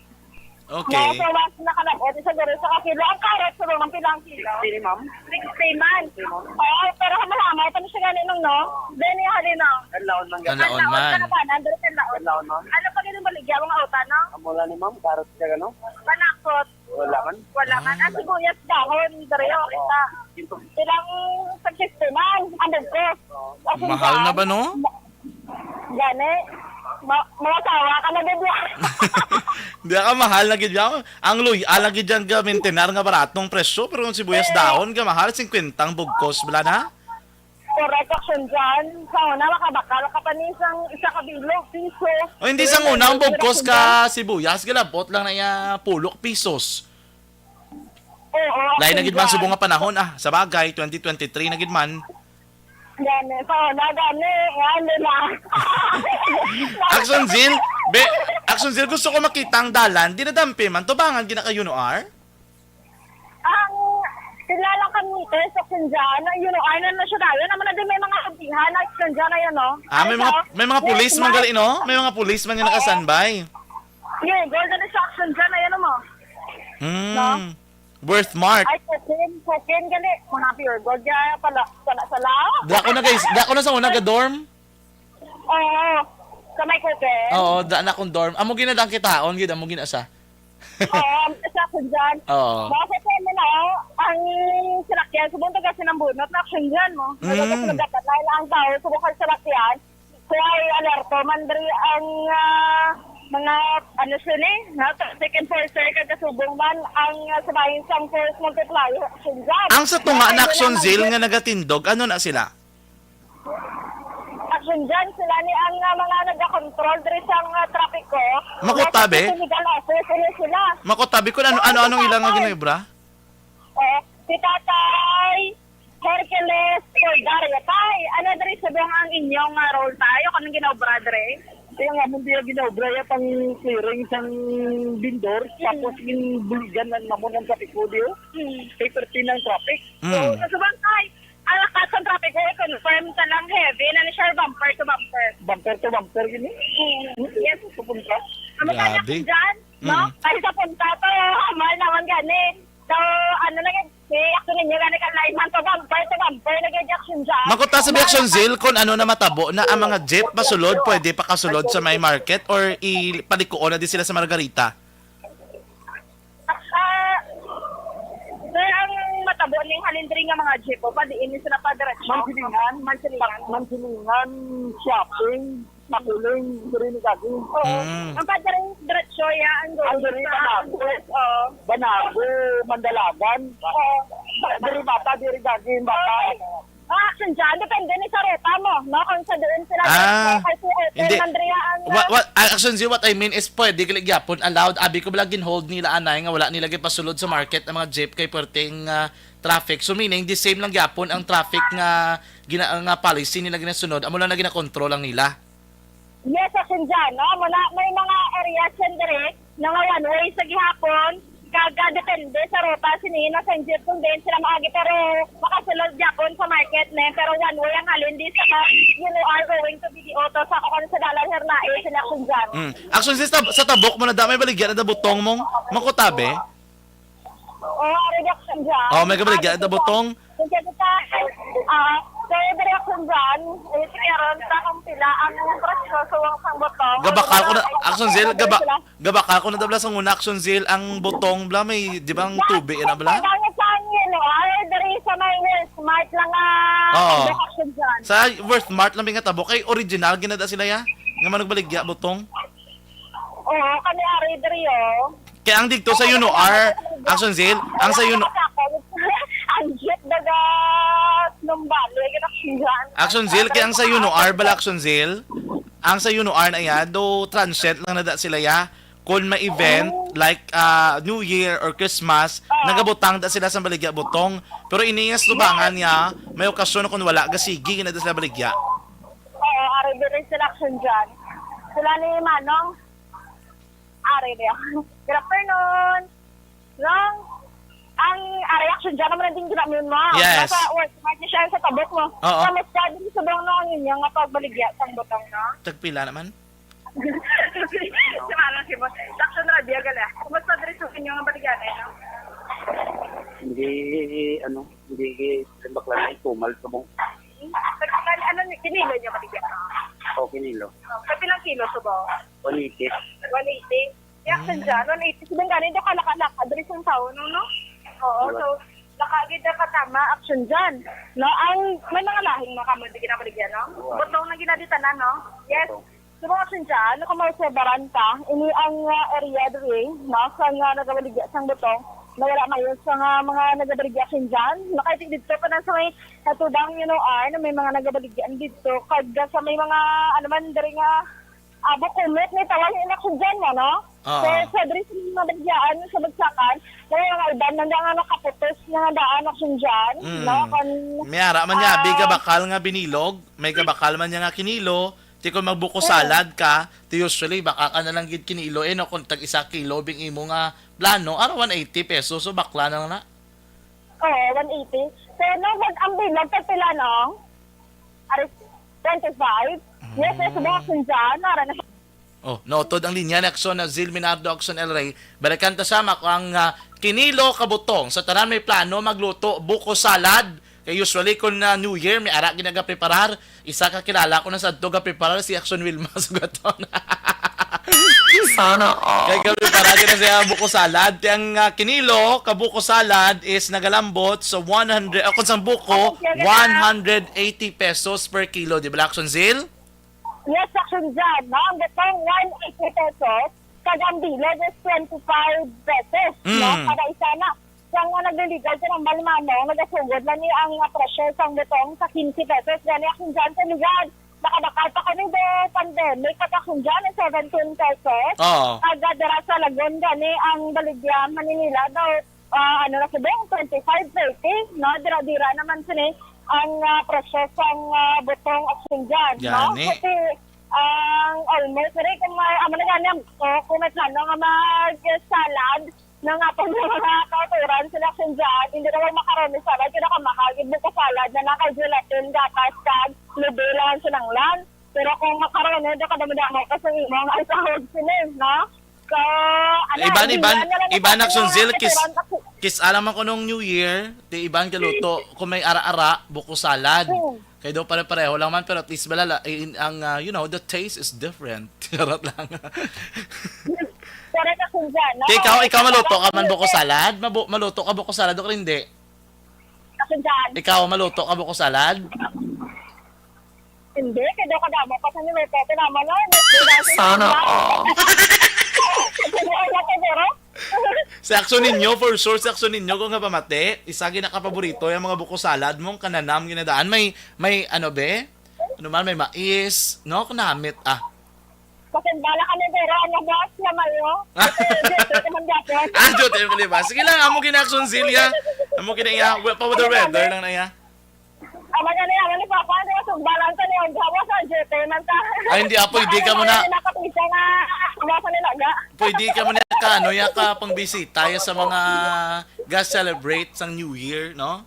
Okay. Mga sawas na kalabot, isa guro sa kakilo. Ang carrot, sa mga pilang kilo? Sixty, ma'am. Sixty man. Sixty, ma'am. Oo, pero hamay-hamay pa na siya gani nung, no? Then, yung halin, no? Kanlaon man. Kanlaon man. Kanlaon, kanlaon. Kanlaon, ma'am. Ano pa ganun baligya, mga uta, no? Amo lang ni ma'am, carrot siya, gano? Panakot. Wala man. Wala man. Ah. Ang sibuyas dahon, diri, oh, kita. Ilang sixty man, ang bugkos. Ang Mahal na ba, no? Gani, ma-, mawasawa ka na gid ya. Di ka mahal na gid ya. Ang luy-a lang gid yan ga-maintain nga baratong presyo, pero kung sibuyas Eh. dahon ga mahal, singkwenta ang bugkos, bala na? Correct, Action Zil. Sa una, makabakal ka pa ni isang isa ka bilog, piso. O, hindi, sa Pero una, ang hindi bugkos ka sibuyas, galabot lang na iya pulok pisos. Oo, Lain na gid man Action Zil. Subong nga panahon, ah. Sa bagay, twenty twenty-three na gid man. Gani, sa una, gani. Gani na. Action Zil, be, Action Zil, gusto ko makita ang dalan. Di nadampi man. Tubangan, gina ka, you know, R? Ang sila lang kami, sir, sa Action Zil. Ang, you know, ano na siya tayo. Naman na din may mga kapihan na Action Zil na yun, no? Ah, may Ano mga, siya? may mga Yes, pulis man ma'am. gali, no? May mga pulis man nga Oo. naka-standby. Yeah, golden sa Action Zil na yun, mo. Hmm. No? Birthmark. Ay, cooking, cooking, gali. Mga pure gold, kaya pala, pala sa lao. Dako na, guys. Dako na sa una, ga-dorm. Oo. Sa may cooking. Oo, da na akong dorm. Amo gina dang kitaon, gid, amo gina sa. Oo, ang isa ko dyan. Oo. Bakit mo na, oh, ang salakyan, subong taga Sinambunot na Action Zil, mo. Mm. Nagkakasalagat na lang ang tao, subong kang salakyan. Kaya alerto man diri ang, ah, mga, ano sila, eh, na traffic enforcer, kag kasubong man ang, ah, sa bahin sang force multiplier, Action Zil. Ang sa tunga Kaya na Action nila Zil man nga nagatindog, ano na sila? Action Zil, sila ni ang, ah, mga nagakontrol diri sa, ah, trapiko. Makutabi? Nasa legal office, ano sila? Makutabi kung ano, Oo, ano, anong ilang nga Tatay. ginibra? Oh, si Tatay Hercules Cordario. Tay, ano diri subong ang inyong, ah, role, tay? O kanang ginaobra diri? Kaya nga, mo diya ginaobra ya pang clearing sang vendor, Mm. tapos ginbuligan ng mamon ang trapiko diyo. Mm. Kay perti ng traffic. Mm. So, sa subang, tay, ang lakas ng traffic, eh, confirm ka lang heavy, na ni sure bumper to bumper. Bumper to bumper, gini? Mm. Yes. Pupunta. Ang matanya Grabe. ko dyan, no? Mm. Kasi sa punta to, hamal naman gani. So, ano na gid, eh, ako ninyo gani ka lineman to bumper to bumper, nag-reaction dyan. Makuta sa Action Zil kung ano na matabo na ang mga jeep masulod, pwede pakasulod sa may market or ipalikuon na di sila sa Margarita? Ah, sir, ang matabo ning halin diri nga mga jeep, o, pa diin ni sila pa diretso? Mansilingan, Mansilingan. Mansilingan, shopping, Makuling, diri ni Gagi. Oo. Mm. Ang pa diri diretso ya, ang Ang diri sa Banago. West, oo. Banago, Mandalagan. Oo. Diri bata, diri Gagi, bata. Oo. Ah, Action Zil, depende ni sa ruta mo, no? Kung sa doon sila Ah, diretso, kasi open hindi. man diri ang, What, ah, what, ah, Action Zil, what I mean is pwede gali gyapon allowed. Abi ko bala ginhold nila anay nga wala nila gipasulod sa market ang mga jeep kay perting, ah, traffic. So meaning the same lang gyapon ang traffic nga gina-, nga policy nila ginasunod. Amo lang na ginakontrol lang nila. Yes, Action Zil, no? Muna, may mga areas yan diri na nga one way sa gihapon. Kag, ah, depende sa ruta sini na sa jeep kung diin sila maagi, pero makasulod gyapon sa market, ne, pero one way ang halin di sa ka, you know, are going to be the auto sa kung sa dalan hernae sila, Action Zil. Mm. Action Zil, sa, sa tabok mo na da, may baligya na da butong mong makutabi? Oo, ari, Action Zil. Oh, may kabaligya na da butong. Kung siya kita, ah, so, diri, Action Zil, eh, karon sa kung pila ang presyo sa wang sang butong. Gabakal ko na, Action Zil, gaba-, gabakal ko na da bala sa una, Action Zil, ang butong bala, may, di ba, ang tubi, ano bala? Kailangan sa ang, you know, ay, diri sa may Smart lang, ah, Oo. Action Zil. Sa Worth Mart lang nga tabok, kay original, ginada sila, ya? Nga managbaligya, butong? Oo, kami ari diri, oh. Kaya ang dito sa Yuno R, Action Zil, ang sa Yuno Ang jeep daga Numbali, ganun siya. Action Zil, kaya ang sa Yuno R, bala Action Zil, ang sa Yuno R na iya, do transient lang na da sila ya. Kung may event, Oh. like, ah, New Year or Christmas, Oh. nagabutang da sila sa baligya butong. Pero ini nga sa tubangan niya, may okasyon kung wala, gasigi na da sila baligya. Oo, ari diri sila Action dyan. Sila ni Manong, ari niya. Good afternoon. Lang, ang ari Action dyan naman ang din ginamit mo. Yes. Nasa work, nasa siya sa tabok mo. Oo. Kamusta din sa bang no ang inyo nga pagbaligya sang butong, no? Tagpila naman? Si Manong si Boss. Action na biya gali. Kumusta diri sa inyo nga baligya, no? Hindi, ano, hindi, bakla na itumal sa mong Ano, ano, kinilo niya baligya? O, kinilo. Sa pilang kilo sa ba? One eighty. One eighty? Reaction Hmm. dyan, one eighty. Sabi nga, hindi ka nakalakad, diri sa tao, no, no? Oo, Diba? So, nakagid na katama, action dyan. No, ang, may mga lahing mga kamod, di ginabaligyan, no? Wow. Butong na ginaditanan, no? Yes. Butong. So, mga action dyan, no, kung mausay baranta, ini ang, ah, area diri, no, sa nga nagabaligya sang butong, na wala mayo sa nga mga nagabaligya action dyan. No, kahit dito pa na sa may katubang, you know, R, na may mga nagabaligyan dito, kag sa may mga, ano man, diri nga, Abo kumit ni tawag yung action dyan mo, no? Oo. So, sa diri sa mga bagyaan, sa bagsakan, may mga iban man nga nakaputos nga daan action dyan, Mm. no? Kan, May ara man niya, abi, ah, kabakal nga binilog, may kabakal man niya nga kinilo, ti kung magbuko Mm. salad ka, ti usually, baka ka na lang gid kinilo, eh, no? Kung tag isa kilo, bing imo nga plano, ara one eighty pesos, so bakla na lang na. Oo, one eighty. So, no, pag ang bilog, pag pila, no? Aris, twenty-five? Yes, yes, Mm. Subong Action dyan. Nara na. Oh, nautod ang linya ni Action na Zil Minardo, Action El Rey. Balikan ta siya, mak-, ang, ah, kinilo kabutong. Sa tanan may plano, magluto, buko salad. Kay usually, kung na New Year, may ara ginagapreparar. Isa ka kilala ko na sa adto gapreparar, si Action Wilma Sugaton. Sana all. Kay gapreparar gina siya buko salad. Kay ang, ah, kinilo, kabuko salad is nagalambot sa one hundred, o kung sa buko, Action, one hundred eighty pesos per kilo. Di ba, Action Zil? Yes, action dyan, no? Ang butong, one eighty pesos, kag ang bilog is twenty-five pesos, no? Mm. Kada isa na. Sa nga nagliligaw sa nang balmano, nagasugod lang ni ang, ah, presyo sang butong sa quince pesos. Gani, action dyan sa ligad. Nakabakal pa kami do pandemic, kag action dyan is seventeen pesos. Oo. Kag, ah, dira sa Lagon, gani, ang baligya, Manila daw, ah, ano na subong, twenty-five, thirty, no? Dira-dira naman sini ang, ah, presyo sang, ah, butong action dyan, no? Gani. Kasi ang almost, diri, kung may, amo na gani ang, oh, kung may plano nga mag-salad, na nga pag mga kauturan sila action dyan, hindi naman makaroni salad, kaya nakamahal, yung buko salad na nakay gelatin, gatas, kag lube lang ang sinanglan. Pero kung makaroni, doon ka damo-damo, kasi imo nga isahod sila, no? So, ano, Iban, hindi iban, yan na lang iban ang action, Zil, kis-, katuran kasi kis-a lang man ko nung New Year, ti iban galuto, kung may ara-ara, buko salad. Hmm. Kay daw pare-pareho lang man, pero at least bala, la-, in, ang, ah, you know, the taste is different. Charot lang. Correct, action dyan, no? Kay ikaw, ikaw maluto ka man buko salad? Mabu-, maluto ka buko salad o hindi? Action dyan. Ikaw, maluto ka buko salad? Hindi, kaya daw kadamo pa sa niluto ko naman, no? Sana all. Hindi, wala pa, pero Sa action ninyo, for sure, sa action ninyo, kung nga pamati, isa ginakapaborito yung mga buko salad mong kananam ginadaan. May, may ano, be? Ano man, may mais, no? Kanamit, ah. Kasi bala kami, pero ano, boss, na mayo. Kasi, dito, naman dyan. Ah, dito, yung kalibas. Sige lang, amo gina-action, Zil, ya. Amo gina, ya. Well, pa weather, weather lang na, ya. Amo gani, amo ni Papa, ano, sugbalan sa niya, gawa sa J P man ta. Ay, hindi, ah, pwede ka muna. Nakapisa nga, gawa sa nilaga. Pwede ka muna ka, ano, ya ka, pangbisita, ya sa mga ga-celebrate sang New Year, no?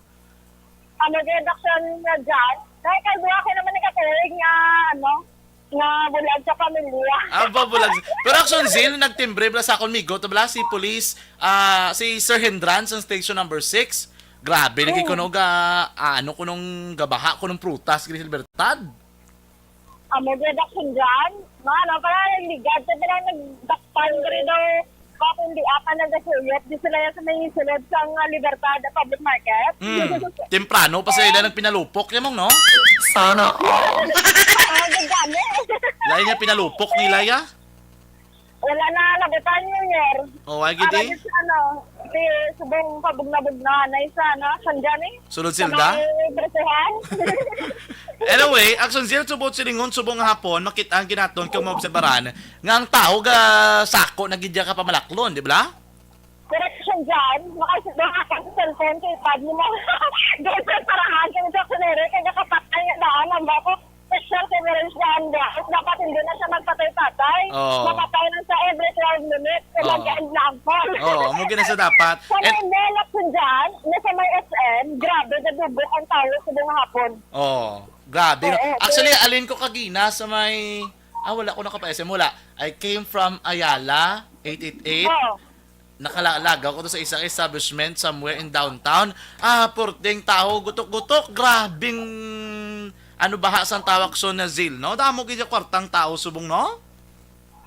Amo gani, action na dyan. Kaya kay buha ko naman ni katuig nga, ano, nga bulag sa pamilya. Aba, bulag. Pero action, Zil, nagtimbre bala sa akon migo, to bala, si Police, ah, si Sir Hendran sa station number six. Grabe, lagi Hmm. kuno ga, ah, ano kunong gabaha kunong prutas, gini sa Libertad. Amo gid, action dyan. Mga ano, parang ligad, sa parang nagdakpan, gani daw, Kung hindi, ah, pa nagasuyop, di sila yan sa may sulod sa, ah, Libertad Public Market. Mm. Temprano pa sila nagpinalupok, yan mong, no? Sana all. Oo, gagani. Lain niya pinalupok nila, ya? Wala na nabutan, New Year. Oh, ay, gidi? Para sa ano, si subong pabugna-bugna na isa, no? Saan dyan eh? Sulod Sa silda? may presehan. Anyway, Action Zil, subot silingon, subong nga hapon, makita ang ginaton kung maobserbaran nga ang tao ga sako na gid ka pamalaklon, di ba? Correction dyan, makasubong ako sa cellphone, sa iPad mo mo. Doon sa parahan, kung sa kunere, kaya kapatay nga daan, ang bako, special coverage na ang daan. Dapat hindi na siya magpatay-patay. Oo. Mapatay lang sa every twelve minutes, kung Oo. mag-end na ang call. Oo, amo gina sa dapat. Sa And may Mel, Action dyan, na sa may S M, grabe, nadubok ang tao sa mga hapon. Oo, grabe, no? Oo, Actually, so alin ko kagina sa may, ah, wala ko nakapa-S M, wala. I came from Ayala, eight eight eight. Oo. Nakalagaw ko to sa isang establishment somewhere in downtown. Ah, purting tao, gutok-gutok. Grabing, ano, baha sang tawak son na Zil, no? Damo gid yung kwartang tao, subong, no?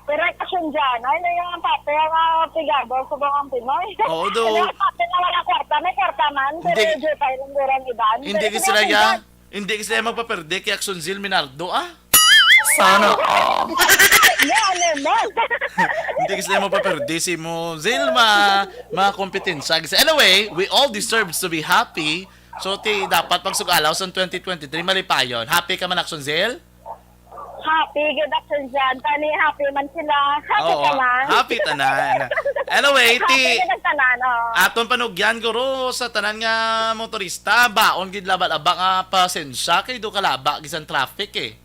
Correct, Action dyan. Ay, na yung ang papel nga pigado, subong ang Pinoy. Oo, do. Ano yung papel na wala kwarta? May kwarta man, pero Hindi. medyo tayo lang gurang iban. Hindi Pero gid subong sila ang ya, Pinoy. hindi gid sila magpaperde kay Action Zil Minardo, ah. Sana all. Yan, ano man. Hindi gid sila magpaperde si mo, Zil, ma, mga kompetensya. Kasi anyway, we all deserve to be happy. So, ti, dapat pagsugalaw sa twenty twenty-three, malipayon. Happy ka man, Action Zil? Happy, good, Action dyan. Tani, happy man sila. Happy Oo, ka man. happy tanan. Anyway, ti, Happy ka tanan, oh. aton panugyan, guro, sa tanan nga motorista, baon gid laba-laba nga pasensya, kay do kalaba gid sang traffic, eh.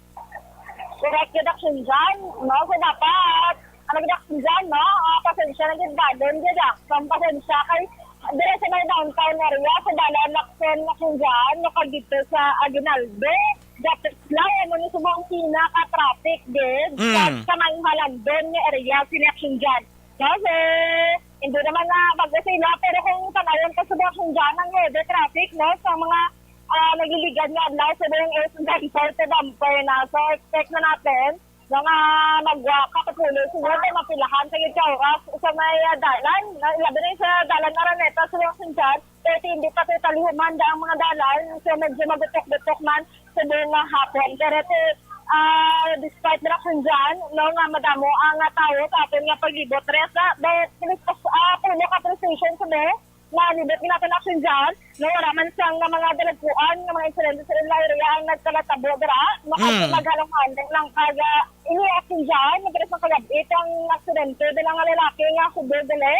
Correct, good, Action dyan. No, so dapat, ano, good, Action dyan, no? Ah, pasensya na gid, balon gid, ah. Ang pasensya kay, dire sa may downtown area, sa Dalan Lacson, Action dyan, no, kag dito sa Aguinaldo. Dapat lang, ano, ni subong pinaka-traffic gid sa, Mm. sa may Halagdon nga area, sini Action dyan. No, so, hindi naman na bago sila, pero kung tanayan pa sa Action dyan, ang weather traffic, no, sa mga, ah, nagliligad nga adlaw sa buong Action dyan, sa Dampay na. So, expect na natin, mga magwa, katupulo, siguro, mapilahan sa gid ka oras sa may, ah, dalan, na, labi na yung sa dalan Araneta, sa Action dyan, kaya hindi pa tayo talihuman da ang mga dalan, so medyo magutok-gutok man sa buong nga hapon. Pero ito, ah, despite na Action dyan, no, nga madamo ang, ah, tao sa aton nga paglibot. Resa, but, ah, puno ka appreciation sa mo, nga libot nga natin Action dyan, no, wala man sang nga mga dalagkuan, nga mga insidente sa ilang area ang nagkalatabo dira, no, Mm. maghalong-halong lang kaga, ini Action dyan, madalas ang kagab-it ang aksidente, bilang nga lalaki nga subong dali,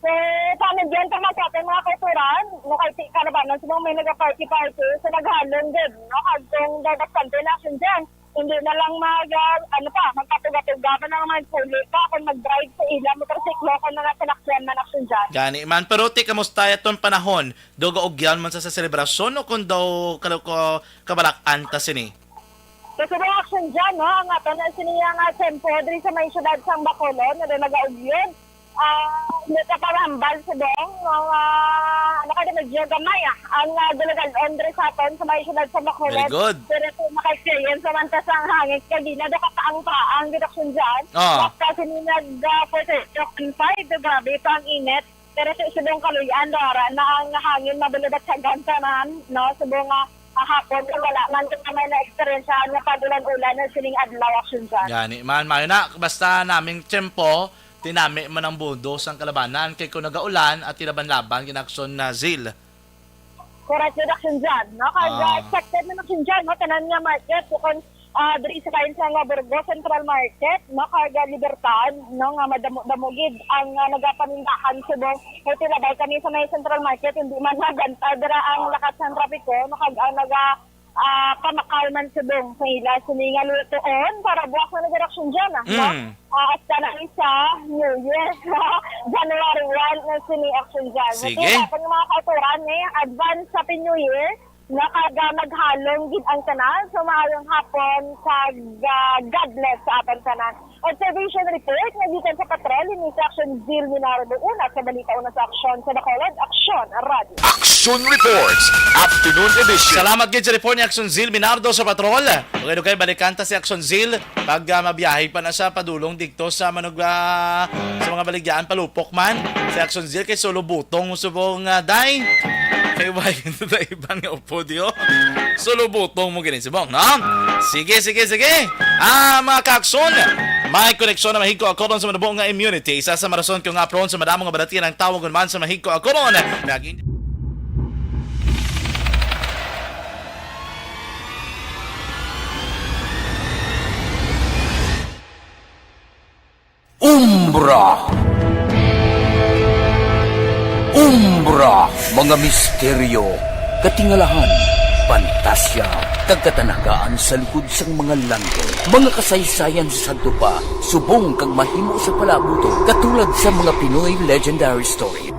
So, sa ambiente man sa ating mga kauturan, no, kay ti-, kalabanan sa mga may nagaparty-party, so naghalong gid, no, kag kung daw bastante na Action dyan, hindi na lang mag, ah, ano pa, magkatuga-tuga pa na lang, magpuli pa kung mag-drive sa ila motorsiklo kung mga salakyan man Action dyan. Gani man, pero ti, kamusta itong panahon? Do gaugyan man sa, sa selebrasyon o kung daw kalo ko kabalak-an ta sini? Sa subong Action dyan, no, ang aton na siniya nga tempo diri sa may syudad sang Bacolod, na nagaugyon. Ah, may kaparambal sa dong, no, ah, ano ka na, medyo gamay, ah, ang, ah, dalagalon diri sa aton sa may syudad sa Bacolod. Very good. Pero kung maka-experience naman ta sa hangin, kagina, do ka pa ang paang gid Action dyan. Ah. Basta sini nag, ah, forty-five, grabe pa ang init. Pero sa subong kaluy-an, do ara na ang hangin, mabalod at hagan tanan, no? Subong nga, ah, hapon, kung wala man, kung may na-experiencean nga pag-ulan-ulan na sining adlaw, Action dyan. Gani man, mayo na, basta naming tiyempo, tinami man ang budo sang kalabanan, kay kung nagaulan at tinaban-laban, ginaksyon na Zil. Correct, good Action dyan, no? Kag, ah, Ah. expected na Action dyan, no? Tanan nga market, bukon, ah, diri sa kain sa nga Burgos Central Market, no? Kag, ah, Libertad, no? Nga madamo-damo gid ang, ah, nagapanindahan subong. Kay tilabay kami sa may Central Market, hindi man naganta dira ang lakat sa trapiko, no? Kag ang naga, ah, pamakal man subong sa ila sini nga lutoon para buwas na nag-Action dyan, ah, no? Mm. Ah, hasta na sa New Year, January one na sini Action dyan. Sige. Ito, dapat yung mga kauturan, eh, advance Happy New Year, nga kag, ah, maghalong gid ang tanan. So, maayong hapon, kag, ah, God bless sa aton tanan. Observation report nga gikan sa patrol, ini si Action Zil Minardo Una sa Balita Una sa Action sa Bacolod, Action Radio. Action Reports, Afternoon Edition. Salamat gid sa report ni Action Zil Minardo sa patrol. Okay, okay, balikan ta si Action Zil. Pag, ah, mabiyahe pa na siya, padulong dito sa Manug-, ah, sa mga baligyaan, palupok man. Si Action Zil kay solo butong mo subong, ah, day. Kay why sa ibang nga upo diyo? Solo butong mo gini subong, no? Sige, sige, sige. Ah, mga ka-Action, Pay koneksyon na mahigko ako ron sa manubo nga immunity. Isa sa marason ko nga prone sa madamo nga balatian ang tawo gunman sa mahigko ako ron. Naging Umbra. Umbra, mga misteryo, katingalahan, pantasya, kag katanagaan sa likod sang mga langit. Mga kasaysayan sa sadto pa, subong kag mahimo sa palaabuton, katulad sa mga Pinoy legendary story.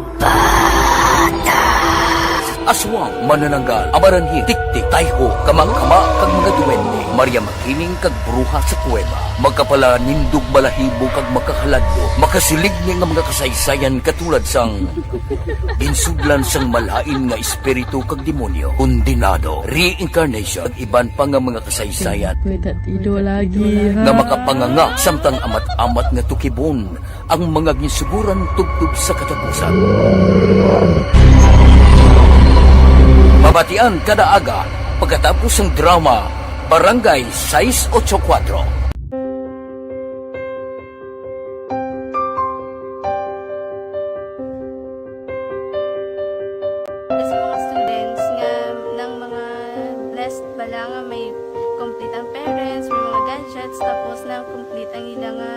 Aswang, manananggal, amaranhit, tiktik, tayho, kamangkama, kag mga duwende, Maria Makiling, kag bruha sa kuweba. Makapalanindog balahibo kag makahaladlo, makasiligni nga mga kasaysayan katulad sang ginsudlan sang malain nga espiritu kag demonyo, kondenado, reincarnation, kag iban pa nga mga kasaysayan May tatido lagi, ha? nga makapanganga samtang amat-amat nga tukibon ang mga ginsuguran tubtob sa katapusan. Mabatian kada aga pagkatapos sang drama Barangay sais ocho kuwatro. Sa mga students nga nang mga blessed bala nga may complete ang parents, may mga gadgets, tapos na complete ang ila nga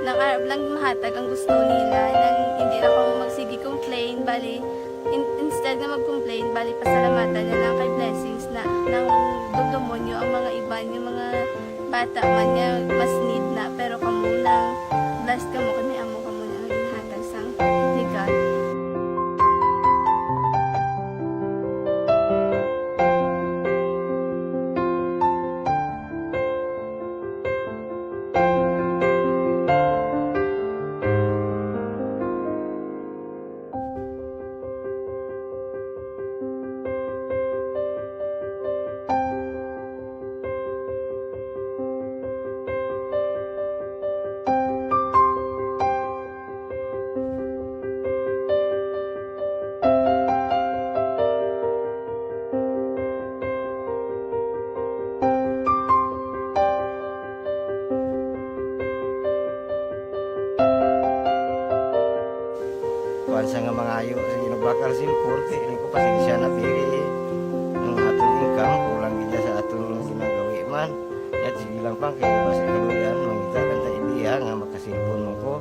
nang arab lang mahatag ang gusto nila, nang hindi na ko magsige complain, bali in, instead nga mag-complain, bali pasalamatan na lang kay blessings na nang dugdumonyo ang mga iban nga mga bata man nga mas need na, pero kamo nang blessed kamo kay may amo kamo na nga ginhatag sang regalo. Kuan sa nga mangayo sa ginabakal sa import, kay ko pasensya na, pili ang aton income, kulang gid sa aton ginagawi man. Yat sige lang pa, kay basi kaluyan, mangita lang ta idea nga makasilpon mo ko.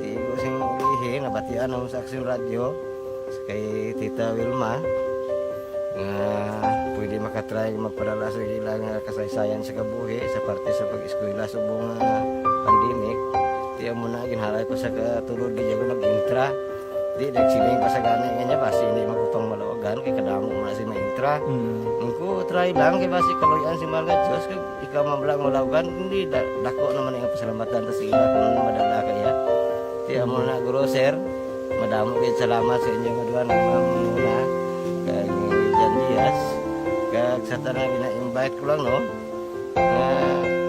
Di ko sing ilihi, nabatian ang sa Aksyon Radyo, kay Tita Wilma, nga pwede makatry magpadala sa ilang kasaysayan sa kabuhi sa parte sa pag-eskwela subong nga pandemic. Tiyan mo na, ginhalay ko sa katulod, di ako nag-intra. Di, nagsiling pa sa gani nga niya, basi hindi man ko pang malawagan, kay kadamo mo na si maintra. Mm. Ko, try lang, kay basi kaluyan si Mahal nga Diyos, kay ikaw man lang malawagan, hindi, da, dako naman ang pasalamatan ta sa ila kung madala kaya. Tiyan mo na, Guro, Sir, madamo kayo salamat sa inyo nga duha nga mga muna, kag Jan Diaz, kag sa tanan gina-invite ko lang, no? Nga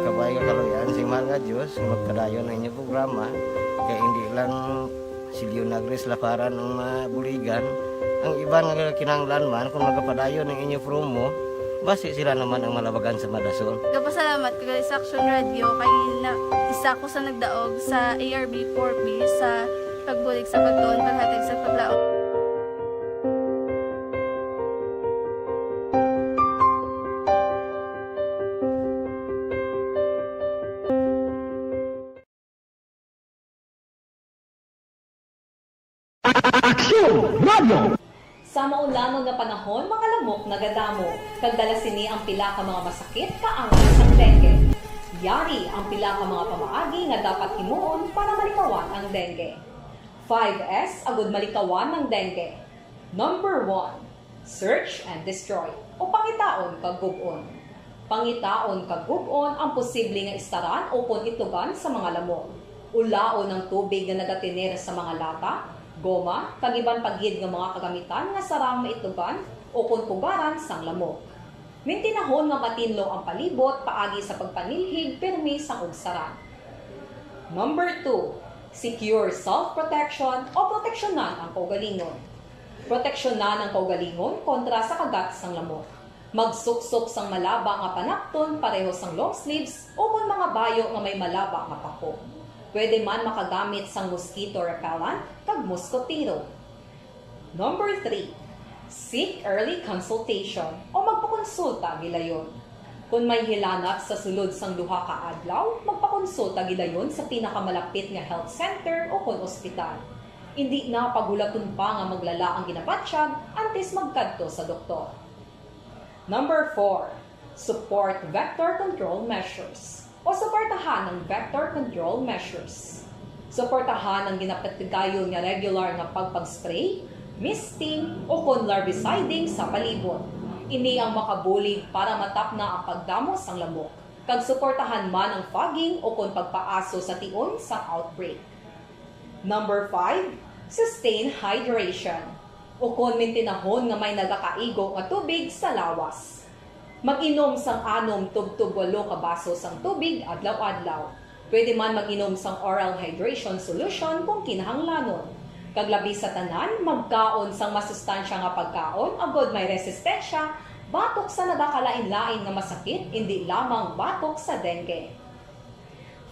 kabay nga kaluyan sing Mahal nga Dios, magpadayon ang inyong programa, kay hindi lang si Leonagris Laparan ang mabuligan, ang iban nga kinahanglan man kung magapadayon ang inyong promo, basi sila naman ang malabagan sa madason. Gapasalamat ko gali sa Aksyon Radio kay na, isa ko sa nagdaog sa A R B four B sa pagbulig sa pagtuon, paghatag sa paglaom. Aksyon Radio! Sa maulamon nga panahon, mga lamok nagadamo, kag dala sini ang pila ka mga masakit kaangay sang dengue. Yari ang pila ka mga pamaagi nga dapat himuon para malikawan ang dengue. Five S agud malikawan ang dengue. Number one, search and destroy, o pangitaon kag gub-on. Pangitaon kag gub-on ang posible nga istaran ukon itlogan sa mga lamok. Ulaon ang tubig nga nagatener sa mga lata, goma, kag iban pa gid nga mga kagamitan nga sarang maitlogan ukon pugaran sang lamok. Mintinahon nga matinlo ang palibot paagi sa pagpanilhig pirmi sang ugsaran. Number two, secure self-protection o proteksyonan ang kaugalingon. Proteksyonan ang kaugalingon kontra sa kagat sang lamok. Magsuksok sang malaba nga panakton pareho sang long sleeves ukon mga bayo nga may malaba nga pako. Pwede man makagamit sang mosquito repellent kag mosquitero. Number three, seek early consultation o magpakonsulta gilayon. Kon may hilanat sa sulod sang duha ka adlaw, magpakonsulta gilayon sa pinakamalapit nga health center ukon ospital. Indi na paghulaton pa nga maglala ang ginabatyag antes magkadto sa doktor. Number four, support vector control measures o suportahan ang vector control measures. Suportahan ang ginapatigayon nga regular nga pagpag-spray, misting, ukon larviciding sa palibot. Ini ang makabulig para matapna ang pagdamo sang lamok, kag suportahan man ang fogging ukon pagpaaso sa tion sang outbreak. Number five, sustain hydration, ukon mintinahon nga may nagakaigo nga tubig sa lawas. Mag-inom sang anom tubtob walo ka baso sang tubig adlaw-adlaw. Pwede man mag-inom sang oral hydration solution kung kinahanglanon. Kag labi sa tanan, magkaon sang masustansya nga pagkaon agod may resistensya batok sa nagakalain-lain nga masakit, indi lamang batok sa dengue.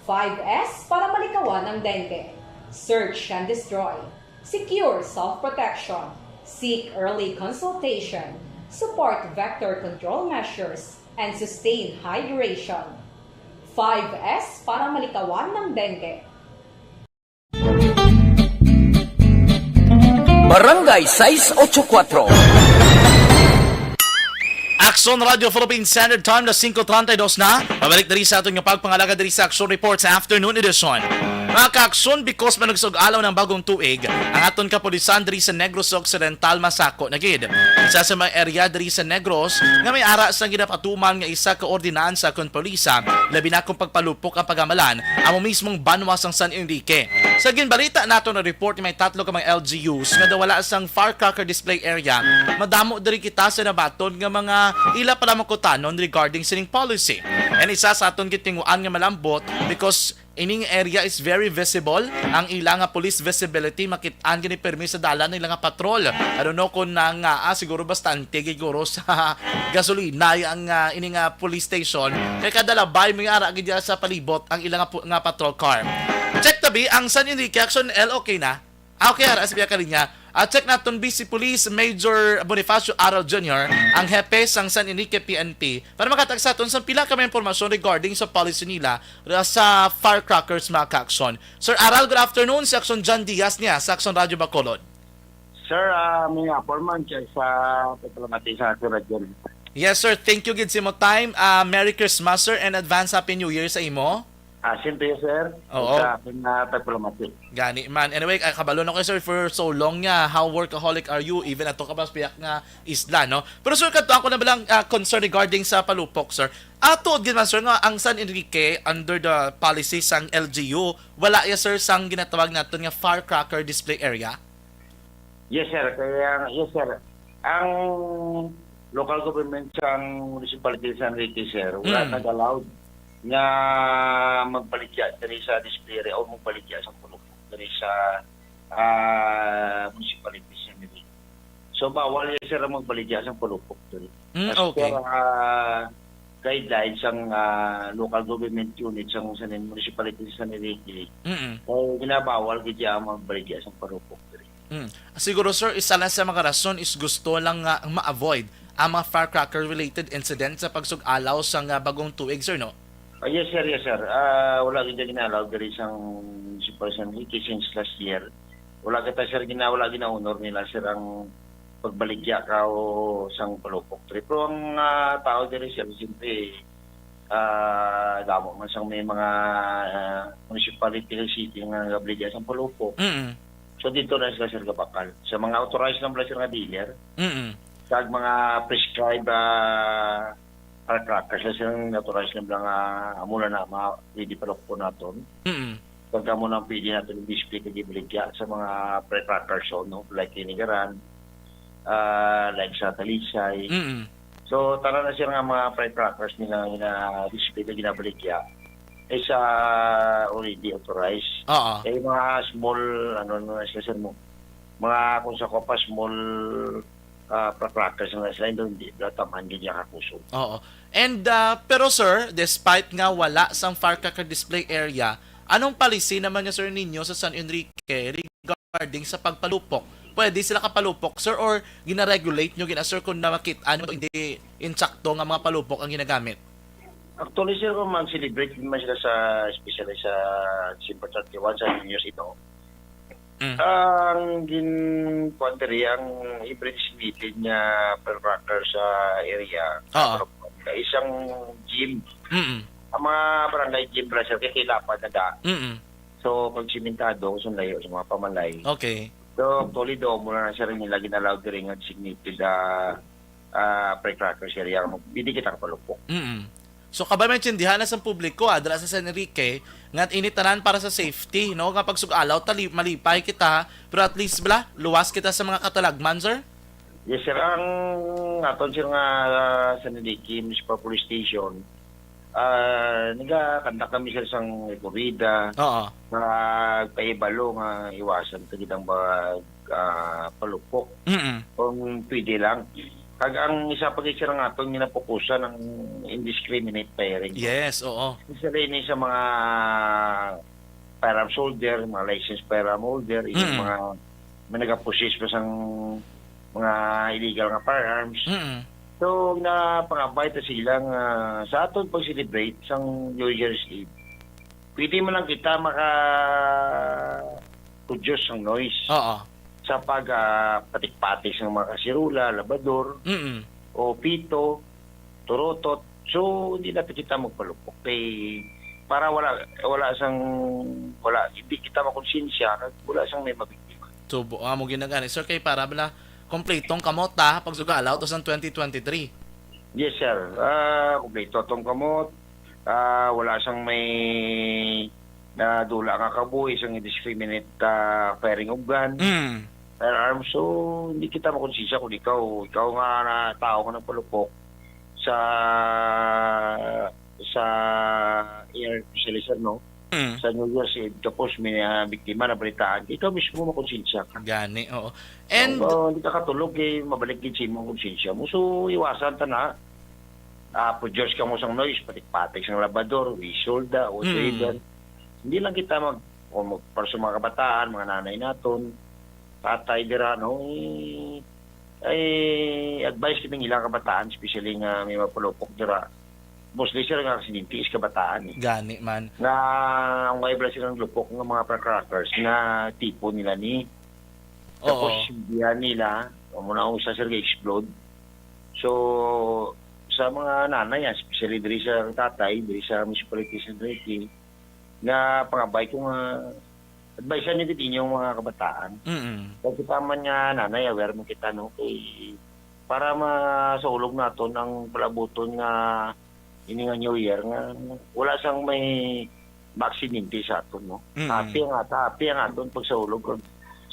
Five S para malikawan ang dengue. Search and destroy. Secure self-protection. Seek early consultation. Support vector control measures. And sustain hydration. Five S para malikawan ang dengue. Barangay sais ocho kuatro. Aksyon Radio Philippine Standard Time na singko treinta y dos na. Pabalik diri sa aton nga pagpangalaga diri sa Aksyon Reports Afternoon Edition. Mga kaaksyon, because manugsa og alaw ng bagong tuig, ang aton kapulisan diri sa Negros Occidental masako na gid. Isa sa mga area diri sa Negros nga may ara sang ginapatuman nga isa ka ordinansa kon polisa, labi na kung pagpalupok ang pagamalan amo mismong banwa sang San Enrique. Sa ginbalita nato na report, may tatlo ka mga L G Us nga daw wala sang firecracker display area. Madamo diri kita sa nabaton nga mga ila pala makutanon regarding sining policy. And isa sa aton gitinguan nga malambot because ining area is very visible. Ang ila nga police visibility makit-an gini permi sa dalan nila nga patrol. I don't know kung nang ah, siguro bastante giguro sa gasolina ang ah, ini nga police station. Kay kada labay mo ara gid sa palibot ang ila nga, pu- nga patrol car. Check tabi ang San Enrique Action L, okay na? Ah, okay, ara sa piya ka linya. At check naton Vice Police Major Bonifacio Aral Junior, ang hepe sang San Enrique P N P, para makatag sa aton sa pila ka mga impormasyon regarding sa policy nila ra- sa firecrackers, mga kaaksyon. Sir Aral, good afternoon. Si Aksyon John Diaz niya sa Aksyon Radyo Bacolod. Sir, ah, may appointment siya sa pagpalamati sa ato radyo. Yes, sir. Thank you gid sa imo time. Ah, Merry Christmas, sir, and advance Happy New Year sa imo. Ah, siyempre, sir. Oo. Sa akin na pagpalamati. Gani man. Anyway, ah, kabalo na ko, sir, for so long nga, how workaholic are you? Even ato ka mas piyak nga isla, no? Pero, sir, kadto ako na balang ah, concern regarding sa palupok, sir. Ato gid man, sir, nga ang San Enrique under the policy sang L G U, wala ya, sir, sang ginatawag naton nga firecracker display area? Yes, sir. Kaya, yes, sir. Ang local government sang municipality sa San Enrique, sir, wala Mm. nag-allowed nga magbaligya diri sa display area o magbaligya sa pulupok diri sa ah, municipality sa San Enrique. So, bawal ya, sir, ang magbaligya sa pulupok diri. Mm, As okay. per ah, guidelines sang ah, local government unit sang San municipality sa San Enrique, Mm. o ginabawal gid ya ang magbaligya sa pulupok diri. Mm. Siguro, sir, isa lang sa mga rason is gusto lang nga ma-avoid ang mga firecracker-related incident sa pagsug-alaw sa nga bagong tuig, sir, no? Ah, yes, sir, yes, sir. Ah, wala gid gina-allow diri sang Super San Enrique since last year. Wala kita, sir, gina wala gina-honor nila, sir, ang pagbaligya ka o sang palupok diri. Pero ang ah, tao diri, sir, siyempre, ah, damo man sang may mga ah, municipality o city nga nagabaligya sang palupok. Mm. So, dito na sila, sir, gabakal. Sa mga authorized lang bala, sir, nga dealer, Mm. kag mga prescribed ah, firecrackers, sir, nga authorized lang bala nga amo na na ma-, pwede palupok naton. Mm. Pag amo na ang pwede naton i-display kag ibaligya sa mga firecrackers, so, no? Like Kinigaran, ah, like sa Talisay. Mm. So, tanan na, sir, nga mga firecrackers nila nga gina-display na ginabaligya is ah, already authorized. Oo. Eh, mga small, ano, ano na sila, sir, mo? Mga, kung sa ko pa, small ah, firecrackers nga sila, hindi, hindi nila tamaan gid niya kakusog. Oo. And, ah, pero sir, despite nga wala sang firecracker display area, anong policy naman nga, sir, ninyo sa San Enrique regarding sa pagpalupok? Pwede sila kapalupok, sir, or gina-regulate nyo gina, sir, kung nakit-an nyo hindi insakto nga mga palupok ang ginagamit? Actually, sir, kung mag-celebrate naman sila sa, especially sa December thirty-one, sa New Year's Eve, no? Mm. Ang gin-, kuwan diri, ang every designated nga firecracker sa area, Oo. Sa isang gym. Mm-mm. Ang mga barangay gym, brother, kay kay lapad na da. Mm-mm. So, pag simentado, sa layo sa mga pamalay. Okay. So, actually, do mo na, sir, nila gin-allow diri nga designated, ah, ah, firecrackers area, pwede kita kapalupok. Mm. So, kabay maintindihan na sa publiko, ah, dira sa San Enrique, nga ini tanan para sa safety, no? Nga pagsug-alaw, tali-, malipay kita, pero at least, bala, luwas kita sa mga katalagman, sir? Yes, sir. Ang aton, sir, nga, ah, San Enrique Municipal Police Station, ah, nagakandak kami, sir, sang korida, Oo. Nagpaibalo nga iwasan ta gid ang mga, ah, palupok. Mm-mm. Kung pwede lang. Kag ang isa pa gid, sir, nga aton ginapokusan ang indiscriminate firing. Yes, oo. Especially ini sa mga firearms holder, mga licensed firearm holder, yung Mm. mga, mga nagapossess pa sang mga illegal nga firearms. Mm. So, napangabay ta sila nga sa aton pag-celebrate sang New Year's Eve, pwede man lang kita maka-produce ng noise Oo. sa pag, ah, patik-patik sa mga kasirola, labador, Mm. o pito, turotot. So, hindi na kita magpalupok kay para wala, wala sang, wala, hindi kita makonsensya, wala sang may mabiktima. So, bu-, amo ginagani, sir, kay para bala kompletong kamot, ha, pagsugalaw to sang twenty twenty-three. Yes, sir. Ah, kompleto atong kamot. Ah, wala sang may nadula nga kabuhi sang indiscriminate, ah, firing of gun, Mm. firearms. So, hindi kita makonsensya kung ikaw, ikaw nga na tao nga nagpalupok sa, sa air, especially, sir, no? Mm. Sa New Year's Eve, tapos may, ah, biktima na balitaan, ikaw mismo makonsensya ka. Gani, oo. And So, hindi ka katulog, eh, mabalik gid sa imong konsensya mo. So, iwasan ta na. Ah, produce ka mo sang noise, patik-patik sang labador, whistle da, Mm. whatsoever. Hindi lang kita mag-, o mag-, para sa mga kabataan, mga nanay naton, tatay dira, no? Eh, ay, advice kita ng ilang kabataan, especially nga may mapalupok dira. Mostly, sir, nga aksidente is kabataan, eh. Gani man. Nga ang may bala silang lupok nga mga firecrackers nga tipo nila ni. Tapos, Oo. Sindihan nila, amo na ang usa, sir, ga-explode. So, sa mga nanay, ah, especially diri sa tatay, diri sa municipality sa San Enrique, nga pangabay ko nga advisean niyo gid inyong mga kabataan. Mm. Kay kita man nga nanay, aware man kita, no, kay para masaulog naton ang palabuton nga ini nga New Year nga wala sang may maaksidente sa aton, no? Mm. Happy ang ata, happy ang aton pagsaulog kag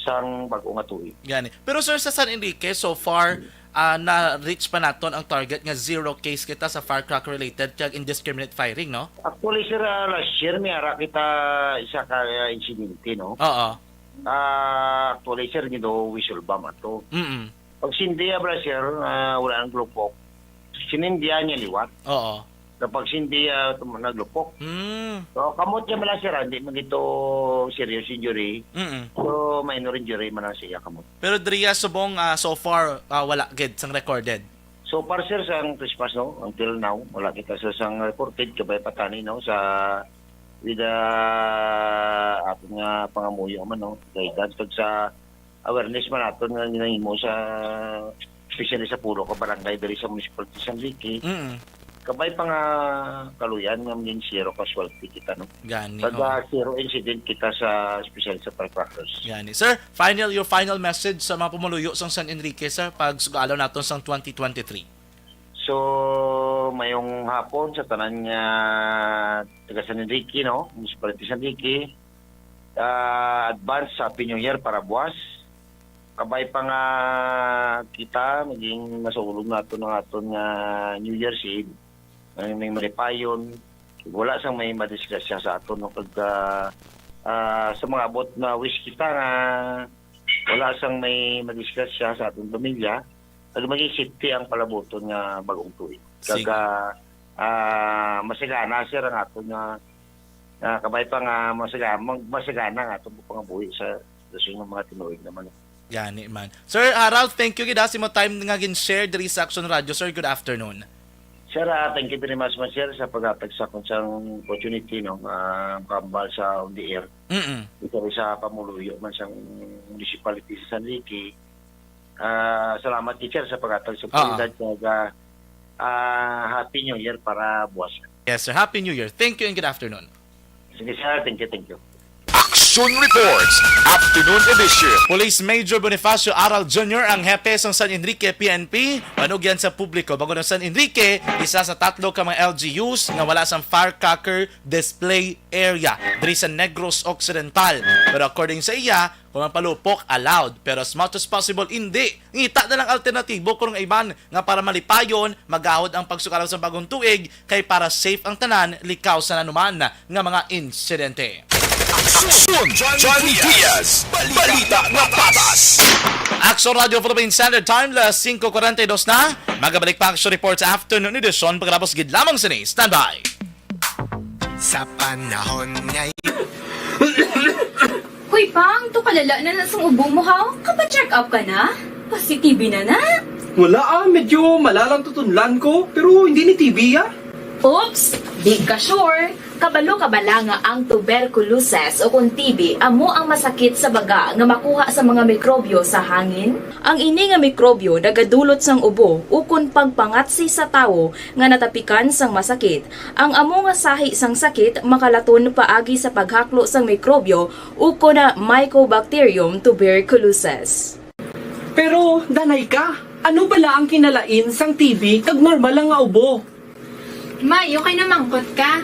sang bag-o nga tuig. Gani. Pero, sir, sa San Enrique, so far, ah, na-reach pa naton ang target nga zero case kita sa firecracker-related kag indiscriminate firing, no? Actually, sir, ah, last year, may ara kita isa ka, ah, insidente, no? Oo. Ah, actually, sir, gindo whistle bomb ato. Mm-mm. Pag sindiya, bala, sir, ah, wala nang glupok. Sinindihan niya liwat. Oo. Kapag sindiya, tum-, naglupok. Mm. So, kamot niya man lang, sir, ah, hindi man ito serious injury. Mm-mm. So, minor injury man lang siya, kamot. Pero diriya subong, ah, so far, ah, wala gid sang recorded. So far, sir, sang Christmas, no, until now, wala kita sa sang reported, kabay pa tani, no, sa with, ah, aton nga pangamuyo man, no, guidance kag sa awareness man naton nga ginahimo sa, especially sa pulo ka barangay diri sa municipality sa San Enrique. Mm. Kabay pa nga kaluyan nga maging zero casualty kita, no? Gani, Pag, oh. ah, zero incident kita sa, especially sa firecrackers. Gani. Sir, final, your final message sa mga pumuluyo sa San Enrique, sir, pag sugalaw naton sang twenty twenty-three. So, mayong hapon sa tanan nga taga San Enrique, no? Municipality San Enrique. Ah, advance Happy New Year para buwas. Kabay pa nga kita, maging masaulog naton ang aton nga New Year's Eve. May, may malipayon. Wala sang may madisgrasya sa aton, no? Kag, ah, ah, sa mga abot na wish kita nga wala sang may madisgrasya sa aton pamilya. Kag maging safety ang palabuton nga bagong tuig. Sige. Kag, ah, ah, masagana, sir, ang aton nga, ah, kabay pa nga masaga-, mag-, masagana ang aton pangabuhi sa, sa sunod nga mga tinuig naman. Gani man. Sir Harold, thank you gid, ha, sa imo time nga gin-share diri sa Action Radio, sir. Good afternoon. Sir, ah, thank you very much, man, sir, sa paghatag sa akon sang opportunity, no, ah, makahambal sa on the air. Mm-mm. Ikaw sa pamuluyo man sang municipality sa San Enrique. Ah, salamat, teacher, sa paghatag sa Ah. oportunidad, kag, ah, ah, Happy New Year para buwas. Yes, sir. Happy New Year. Thank you and good afternoon. Sige, sir. Thank you, thank you. Action Reports, Afternoon Edition. Police Major Bonifacio Aral Junior ang hepe sang San Enrique P N P, panugyan sa publiko. Bangod ang San Enrique, isa sa tatlo ka mga L G Us nga wala sang firecracker display area diri sa Negros Occidental. Pero according sa iya, kung ang palupok allowed, pero as much as possible, hindi. Ngita na lang alternatibo kung iban nga para malipayon, magahod ang pagsukaran sa bagong tuig, kay para safe ang tanan, likaw sa nanuman nga mga insidente. Aksyon, Johnny Diaz, balita nga patas. Aksyon Radio Philippine Standard Time, las singko kuwarenta y dos na. Magabalik pa ang Aksyon Report sa afternoon edition, pagkatapos gid lamang sini. Standby. Sa panahon ngay- Hoy, Pang, to kalala na na sang ubo mo, ha? Kapa-check up ka na? Pasi-T B na na? Wala, ah, medyo malalang tutunlan ko, pero hindi ni T B, ah. Oops, di ka sure. Kabalo ka bala nga ang tuberculosis o kon T B amo ang masakit sa baga nga makuha sa mga mikrobyo sa hangin? Ang ini nga mikrobyo nagadulot sang ubo ukon pagpangatsi sa tawo nga natapikan sang masakit. Ang amo nga sahi sang sakit makalaton paagi sa paghaklo sang mikrobyo ukon Mycobacterium tuberculosis. Pero, danay ka, ano bala ang kinalain sang T B kag normal lang nga ubo? May, okay na mangkot ka.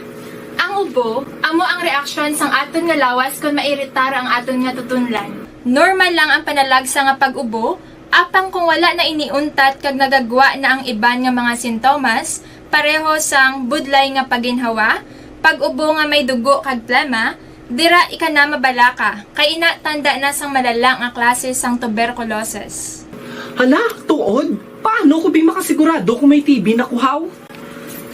Ang ubo, amo ang reaksyon sang aton nga lawas kon mairitar ang aton nga tutunlan. Normal lang ang panalagsa nga pag-ubo, apang kung wala na ini untat kag nagagwa na ang iban nga mga sintomas, pareho sang budlay nga paginhawa, pag-ubo nga may dugo kag plema, dira ika na mabalaka, kay ina tanda na sang malala nga klase sang tuberculosis. Hala, tuod? Paano ko bi makasigurado kung may T B na ko haw?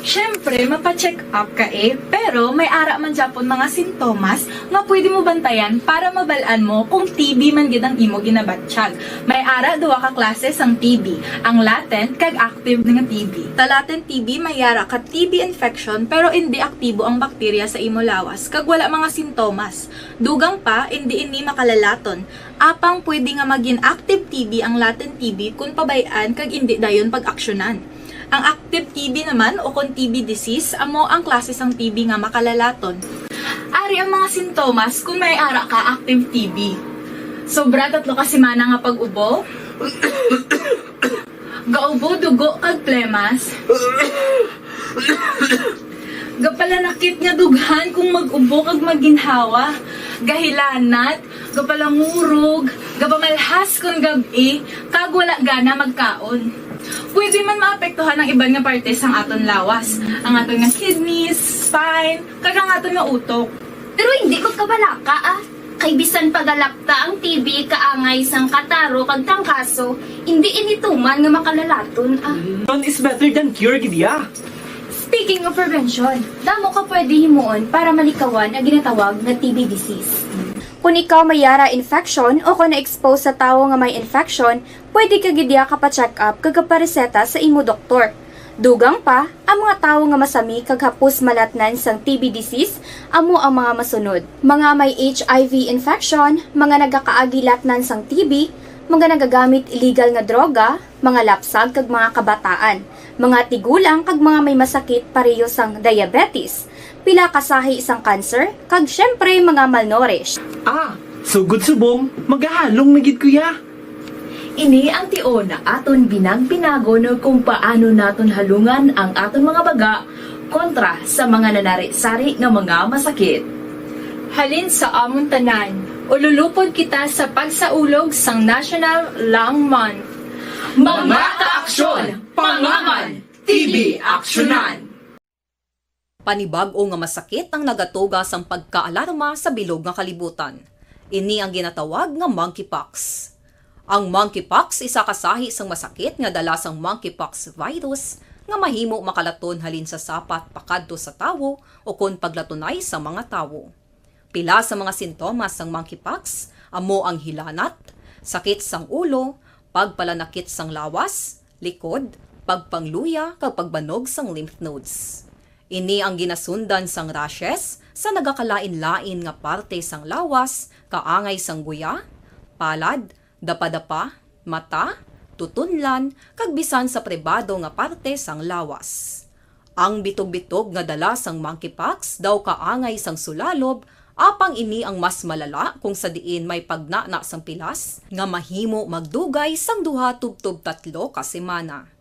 Siyempre, mapa-check up ka, eh, pero may ara man gyapon mga sintomas nga pwede mo bantayan para mabal-an mo kung T B man gid ang imo ginabatyag. May ara duha ka klase sang T B, ang latent kag active nga T B. Sa latent T B, may ara ka T B infection pero indi aktibo ang bakterya sa imo lawas kag wala mga sintomas. Dugang pa, indi ini makalalaton. Apang pwede nga magin active T B ang latent T B kon pabay-an kag indi dayon pag-aksyonan. Ang active T B naman, o kon T B disease, amo ang klase sang T B nga makalalaton. Ari ang mga sintomas kon may ara ka active T B. Sobra tatlo ka semana nga pag-ubo. Gaubo dugo kag plemas. Gapalanakit nga dughan kung mag-ubo kag magginhawa. Gahilanat, gapalangurog, gapamalhas kon gab-i, kag wala gana magkaon. Pwede man maapektuhan ang iban nga parte sang aton lawas, ang aton nga kidneys, spine, kag ang aton nga utok. Pero hindi magkabalaka, ah. Kay bisan pa galakta ang T B kaangay sang kataro kag trangkaso, hindi ini tuman nga makalalaton, ah. Prevention is better than cure, gid ya. Speaking of prevention, damo ka pwede himuon para malikawan ang ginatawag nga T B disease. Kung ikaw may ara infection o kung na-expose sa tawo nga may infection, pwede ka gid ya kapa-check up kag kapareseta sa imo doktor. Dugang pa, ang mga tawo nga masami kag hapos malatnan sang T B disease amo ang mga masunod: mga may H I V infection, mga nagakaagi latnan sang T B, mga nagagamit illegal nga droga, mga lapsag kag mga kabataan, mga tigulang kag mga may masakit pareho sang diabetes, pila ka sahi sang cancer, kag siyempre mga malnourished. Ah, sugod subong, magahalong na gid ko ya. Ini ang tion nga aton binangbinagon kung paano naton halungan ang aton mga baga kontra sa mga nanari-sari nga mga masakit. Halin sa amon tanan, ululupod kita sa pagsaulog sang National Lung Month. Mga kaaksyon, pangangan, T B aksyonan. Panibag-o nga masakit ang nagatuga sang pagkaalarma sa bilog nga kalibutan. Ini ang ginatawag nga monkeypox. Ang monkeypox isa ka sahi sang masakit nga dala sang monkeypox virus nga mahimo makalaton halin sa sapat pakadto sa tawo ukon paglatunay sa mga tawo. Pila sa mga sintomas sang monkeypox amo ang hilanat, sakit sang ulo, pagpalanakit sang lawas, likod, pagpangluya, kag pagbanog sang lymph nodes. Ini ang ginasundan sang rashes sa nagakalain-lain nga parte sang lawas, kaangay sang guya, palad, dapadapa, mata, tutunlan, kag bisan sa pribado nga parte sang lawas. Ang bitog-bitog nga dala sang monkeypox daw kaangay sang sulalob, apang ini ang mas malala kung sa diin may pagnana sang pilas nga mahimo magdugay sang duha tubtob tatlo ka semana.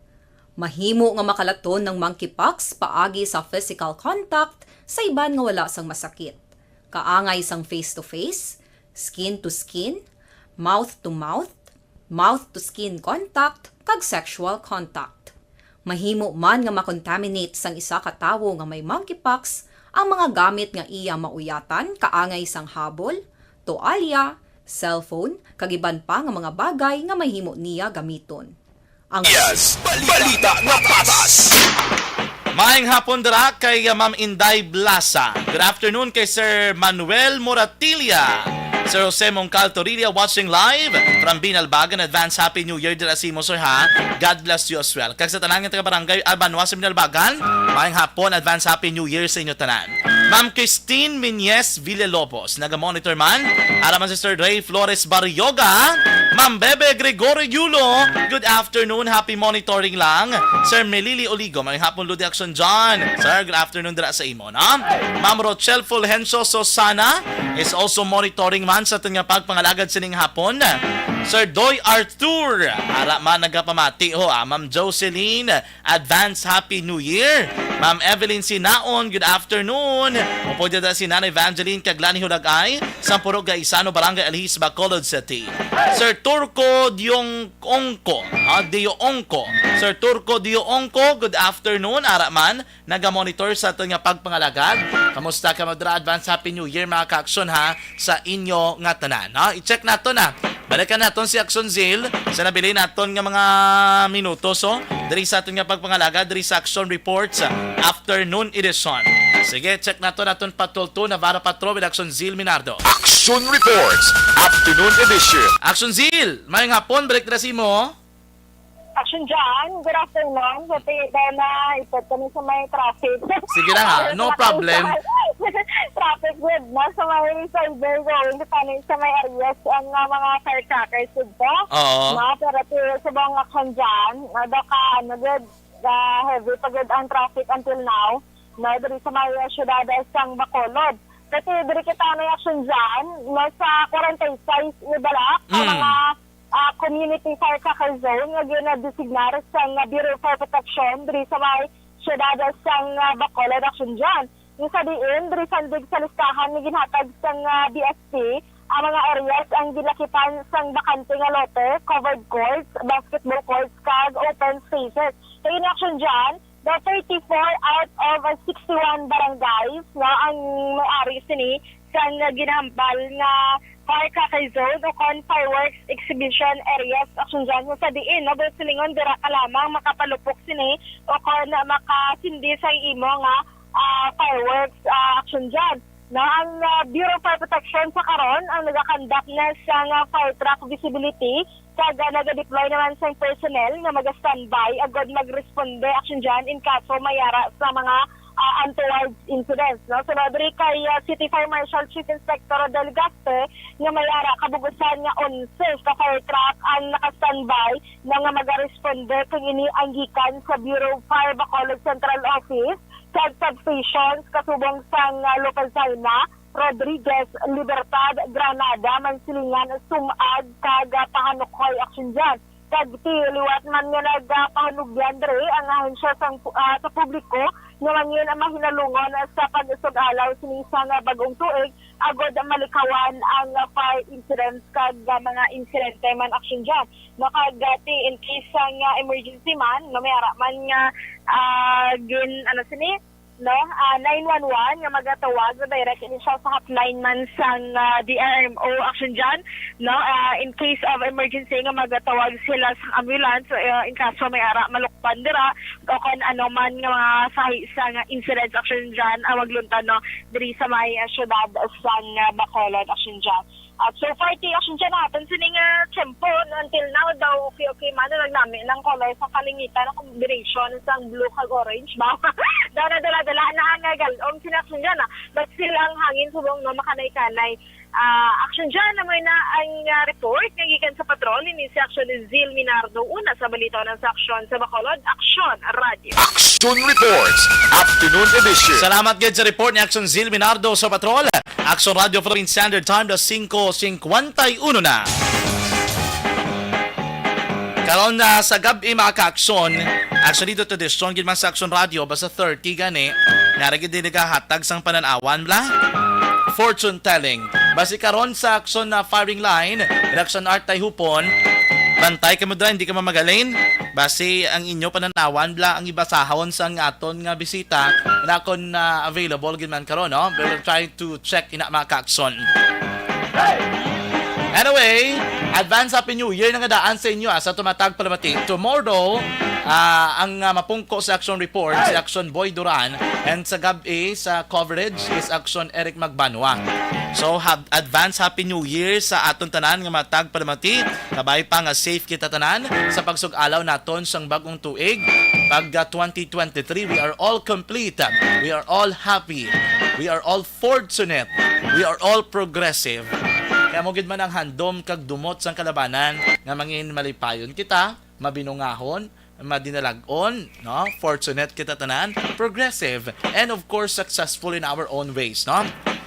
Mahimo nga makalaton ang monkeypox paagi sa physical contact sa iban nga wala sang masakit, kaangay sang face-to-face, skin-to-skin, mouth-to-mouth, mouth-to-skin contact, kag sexual contact. Mahimo man nga makontaminate sang isa ka tawo nga may monkeypox ang mga gamit nga iya mauyatan, kaangay sang habol, toalya, cellphone, kag iban pa nga mga bagay nga mahimo niya gamiton. Ang Yes, balita nga patas. Maayong hapon dira kay, uh, Ma'am Inday Blasa. Good afternoon kay Sir Manuel Moratilla. Sir Jose Mongcal Torilla watching live from Binalbagan. Advance Happy New Year dira sa imo, sir, ha? God bless you as well. Kag sa tanan nga taga Barangay Albanwa sa Binalbagan, maayong hapon, advance Happy New Year sa inyo tanan. Ma'am Christine Minyes Villalobos, naga-monitor man. Ara man si Sir Ray Flores Barrioga. Ma'am Bebe Gregorio Yulo, good afternoon, happy monitoring lang. Sir Melili Oligo, maayong hapon, Lodi Action John. Sir, good afternoon dira sa imo, no? Ma'am Rochelle Fulgencio Sosana is also monitoring man sa aton nga pagpangalagad sining hapon. Sir Doy Arthur, ara man nagapamati ho, ah. Ma'am Jocelyn, advance Happy New Year. Ma'am Evelyn Sinaon, good afternoon. Upod dida si Nanay Evangeline kag Lani Hulagay, Sampurog Gaisano, Barangay Alhis, Bacolod City. Sir Turco Diong Ongko, ah, Dio Ongko. Sir Turco Dio Ongko, good afternoon. Ara man, naga-monitor sa aton nga pagpangalagad. Kamusta kamo dira? Advance Happy New Year, mga ka-aksyon, ha, sa inyo nga tanan, no? I-check nato na. Balikan naton si Action Zil sa nabilin naton nga mga minuto. So, diri sa aton nga pagpangalagad, diri sa Action Reports, ah, Afternoon Edition. Sige, check nato naton Patrol two, Navarra Patrol with Action Zil Minardo. Action Reports, Afternoon Edition. Action Zil, maayong hapon, balik dira sa imo. Action John, good afternoon. Buti daw na ipot kami sa may traffic. Sige lang, ha. No problem. Traffic gud na sa may cyber going, depende sa may areas ang, ah, mga firecrackers dito. Oo. No, pero ti-, subong Action John, no, daw ka, ano, gud, ah, heavy pa gud ang traffic until now, no, diri sa may, ah, siyudad sang Bacolod. Kasi diri kita na Action John, no, sa forty-six ni Balak, ang Mm. mga ah, community firecracker zone nga ginadesignar sang Bureau of Fire Protection diri sa may siyudad sang, ah, Bacolod, Action John. Kung sa diin, diri sandig sa listahan nga ginhatag sang, ah, B F P, ang mga areas ang gilakipan sang bakante nga lote, covered courts, basketball courts, kag open spaces. Kay ini, Action John, the thirty-four out of sixty-one barangays, no, ang may-ari sini sang ginahambal nga firecracker zone o kon fireworks exhibition areas, Action John, kung sa diin, no, buot silingon, dira ka lamang makapalupok sini o kon makasindi sa imo nga, ah, fireworks, ah, Action John. No, ang, ah, Bureau of Fire Protection sa karon ang nagakandak na sang, ah, fire truck visibility kag, ah, naga-deploy naman sang personnel nga maga-standby agod magresponde, Action John, in kaso may ara sa mga, ah, untoward incidents, no? So, diri kay, ah, City Fire Marshal Chief Inspector Rodel Gaste nga may ara kabug-usan nga onse ka fire truck ang naka-standby na nga magaresponde kung ini ang gikan sa Bureau of Fire Bacolod Central Office kag substations kasubong sang, ah, Lopezina, Rodriguez, Libertad, Granada, Mansilingan, Sumag, kag, ah, Pahanukhoy, Action John. Kag ti liwat man nga nagapahanugyan diri ang ahensya sang, ah, sa publiko nga mangin mahinalungon sa pag-usog-alaw sini sang, ah, bag-ong tuig agod malikawan ang, ah, fire incidents kag, ah, mga insidente man, Action John. No, kag, ah, ti in case sang, ah, emergency man, no, may ara man nga, ah, gin, ano sini, no, ah, nine one one nga magatawag na direct ini siya sa hotline man sang, ah, D R M O, Action John, no, ah, in case of emergency nga magatawag sila sa ambulance, ah, in kaso may ara malukban dira o kon ano man nga mga sahi sa nga incidents, Action John, ah, maglunta, no, diri sa may, ah, syudad sang, ah, Bacolod, Action John. At so far, ti, Action John, aton sini nga tiyempo, no, until now daw, okay, okay man, naglami ng color sa kalingitan, ang combination sang blue kag orange ba? Daw nadala-dala na ang, ah, galom sini, Action John, ah. But still, ang hangin subong, no, makanay-kanay. Ah, Action John, namoy na ang, ah, report nga gikan sa patrol ni si Action Zil Minardo, una sa balita ng sa Action sa Bacolod, Action Radio. Action Reports, Afternoon Edition. Salamat gid sa report ni Action Zil Minardo sa patrol. Action Radio Philippine Standard Time, alas singko singkwenta y uno na. Karon na sa gab-i, mga ka-aksyon, actually, dito tradisyon gid man sa Action Radio, basta thirty gani, nga ra gid nagahatag sang pananawan, bla? Fortune telling. Basi karon sa Action na firing line, Reaction Art Tay Hupon, bantay kamo dira, hindi ka mamagalin. Basi ang inyo pananawan, bla, ang ibasahon sang aton nga bisita, na kon, ah, available gid man karon, no? We're trying to check ina, mga ka-aksyon. Anyway, advance Happy New Year na nga daan sa inyo, ah, sa tumatag palamati. Tomorrow, ah, ang, ah, mapungko sa Action Report, si Action Boy Duran, and sa gab-i sa coverage is Action Eric Magbanwa. So, hab-, advance Happy New Year sa aton tanan nga matag palamati. Kabay pa nga safe kita tanan sa pagsug-alaw naton sang bag-ong tuig. Pag, ah, twenty twenty-three, we are all complete. We are all happy. We are all fortunate. We are all progressive. Kaya mo gid man ang handom kag dumot sang kalabanan nga mangin malipayon kita, mabinungahon, madinalag-on, no? Fortunate kita tanan, progressive, and of course, successful in our own ways, no?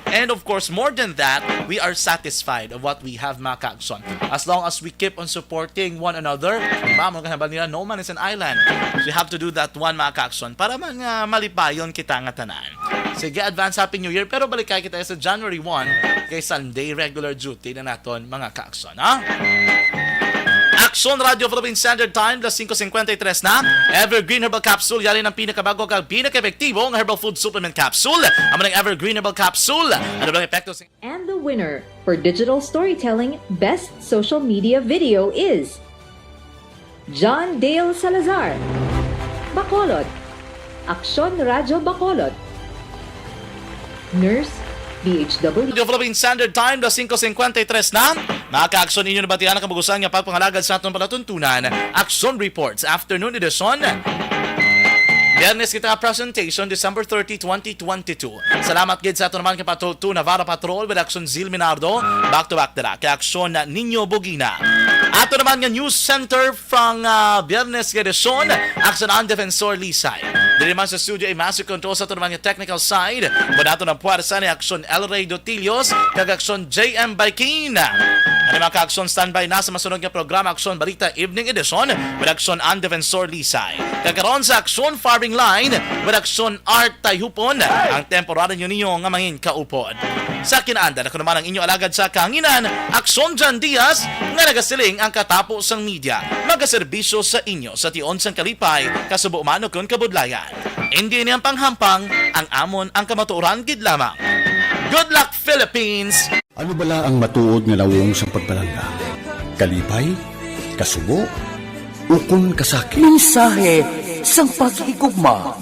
And of course, more than that, we are satisfied of what we have, mga ka-aksyon. As long as we keep on supporting one another, di ba? Mga kahabal nila, no man is an island. So we have to do that one, mga ka-aksyon, para man nga malipayon kita nga tanan. Sige, advance Happy New Year, pero balikay kita sa January one, kay Sunday regular duty na naton, mga ka-aksyon, ha? Action Radio Philippine Standard Time, alas singko singkwenta y tres na. Evergreen Herbal Capsule, yari ng pinakabago kag pinakaepektibo nga herbal food supplement capsule. Amo ng Evergreen Herbal Capsule. Ano bang epekto sa And the winner for digital storytelling best social media video is John Dale Salazar, Bacolod, Aksyon Radyo Bacolod, Nurse, D H W. Radio Philippine Standard Time, alas singko singkwenta y tres na. Mga ka-aksyon, inyo nabatian ang kabugusan nga pagpangalagad sa aton palatuntunan. Action Reports, Afternoon Edition. Biyernes kita nga presentation, December thirty, twenty twenty-two. Salamat gid sa ato naman kay Patrol two Navarra Patrol with Action Zil Minardo. Back to back dira kay Action Ninyo Bugina. Ato naman nga News Center from, ah, Biyernes nga edisyon, Action ang Defensor Lisay. Diri man sa studio ay master control sa ato naman nga technical side. Muna ato ng puwersa ni Action El Rey Dotilios kag Action J M Baikin. Ano, mga ka-aksyon, standby na sa masunod nga programa, Action Balita Evening Edition with Action ang Defensor Lisay. Kag karon sa Action Firing Line with Action Art Tayhupon, ang temporary nyo ninyo nga mangin kaupod. Sa kinaanda, ako naman ang inyo alagad sa kahanginan, Action John Diaz, nga nagasiling ang katapo sang media, magaserbisyo sa inyo sa tion sang kalipay, kasubo man ukon kabudlayan. Hindi ini ang panghampang, ang amon ang kamatuoran gid lamang. Good luck, Philippines! Ano bala ang matuod nga nawong sang pagpalangga? Kalipay? Kasubo? Ukon kasakit? Mensahe sang paghigugma.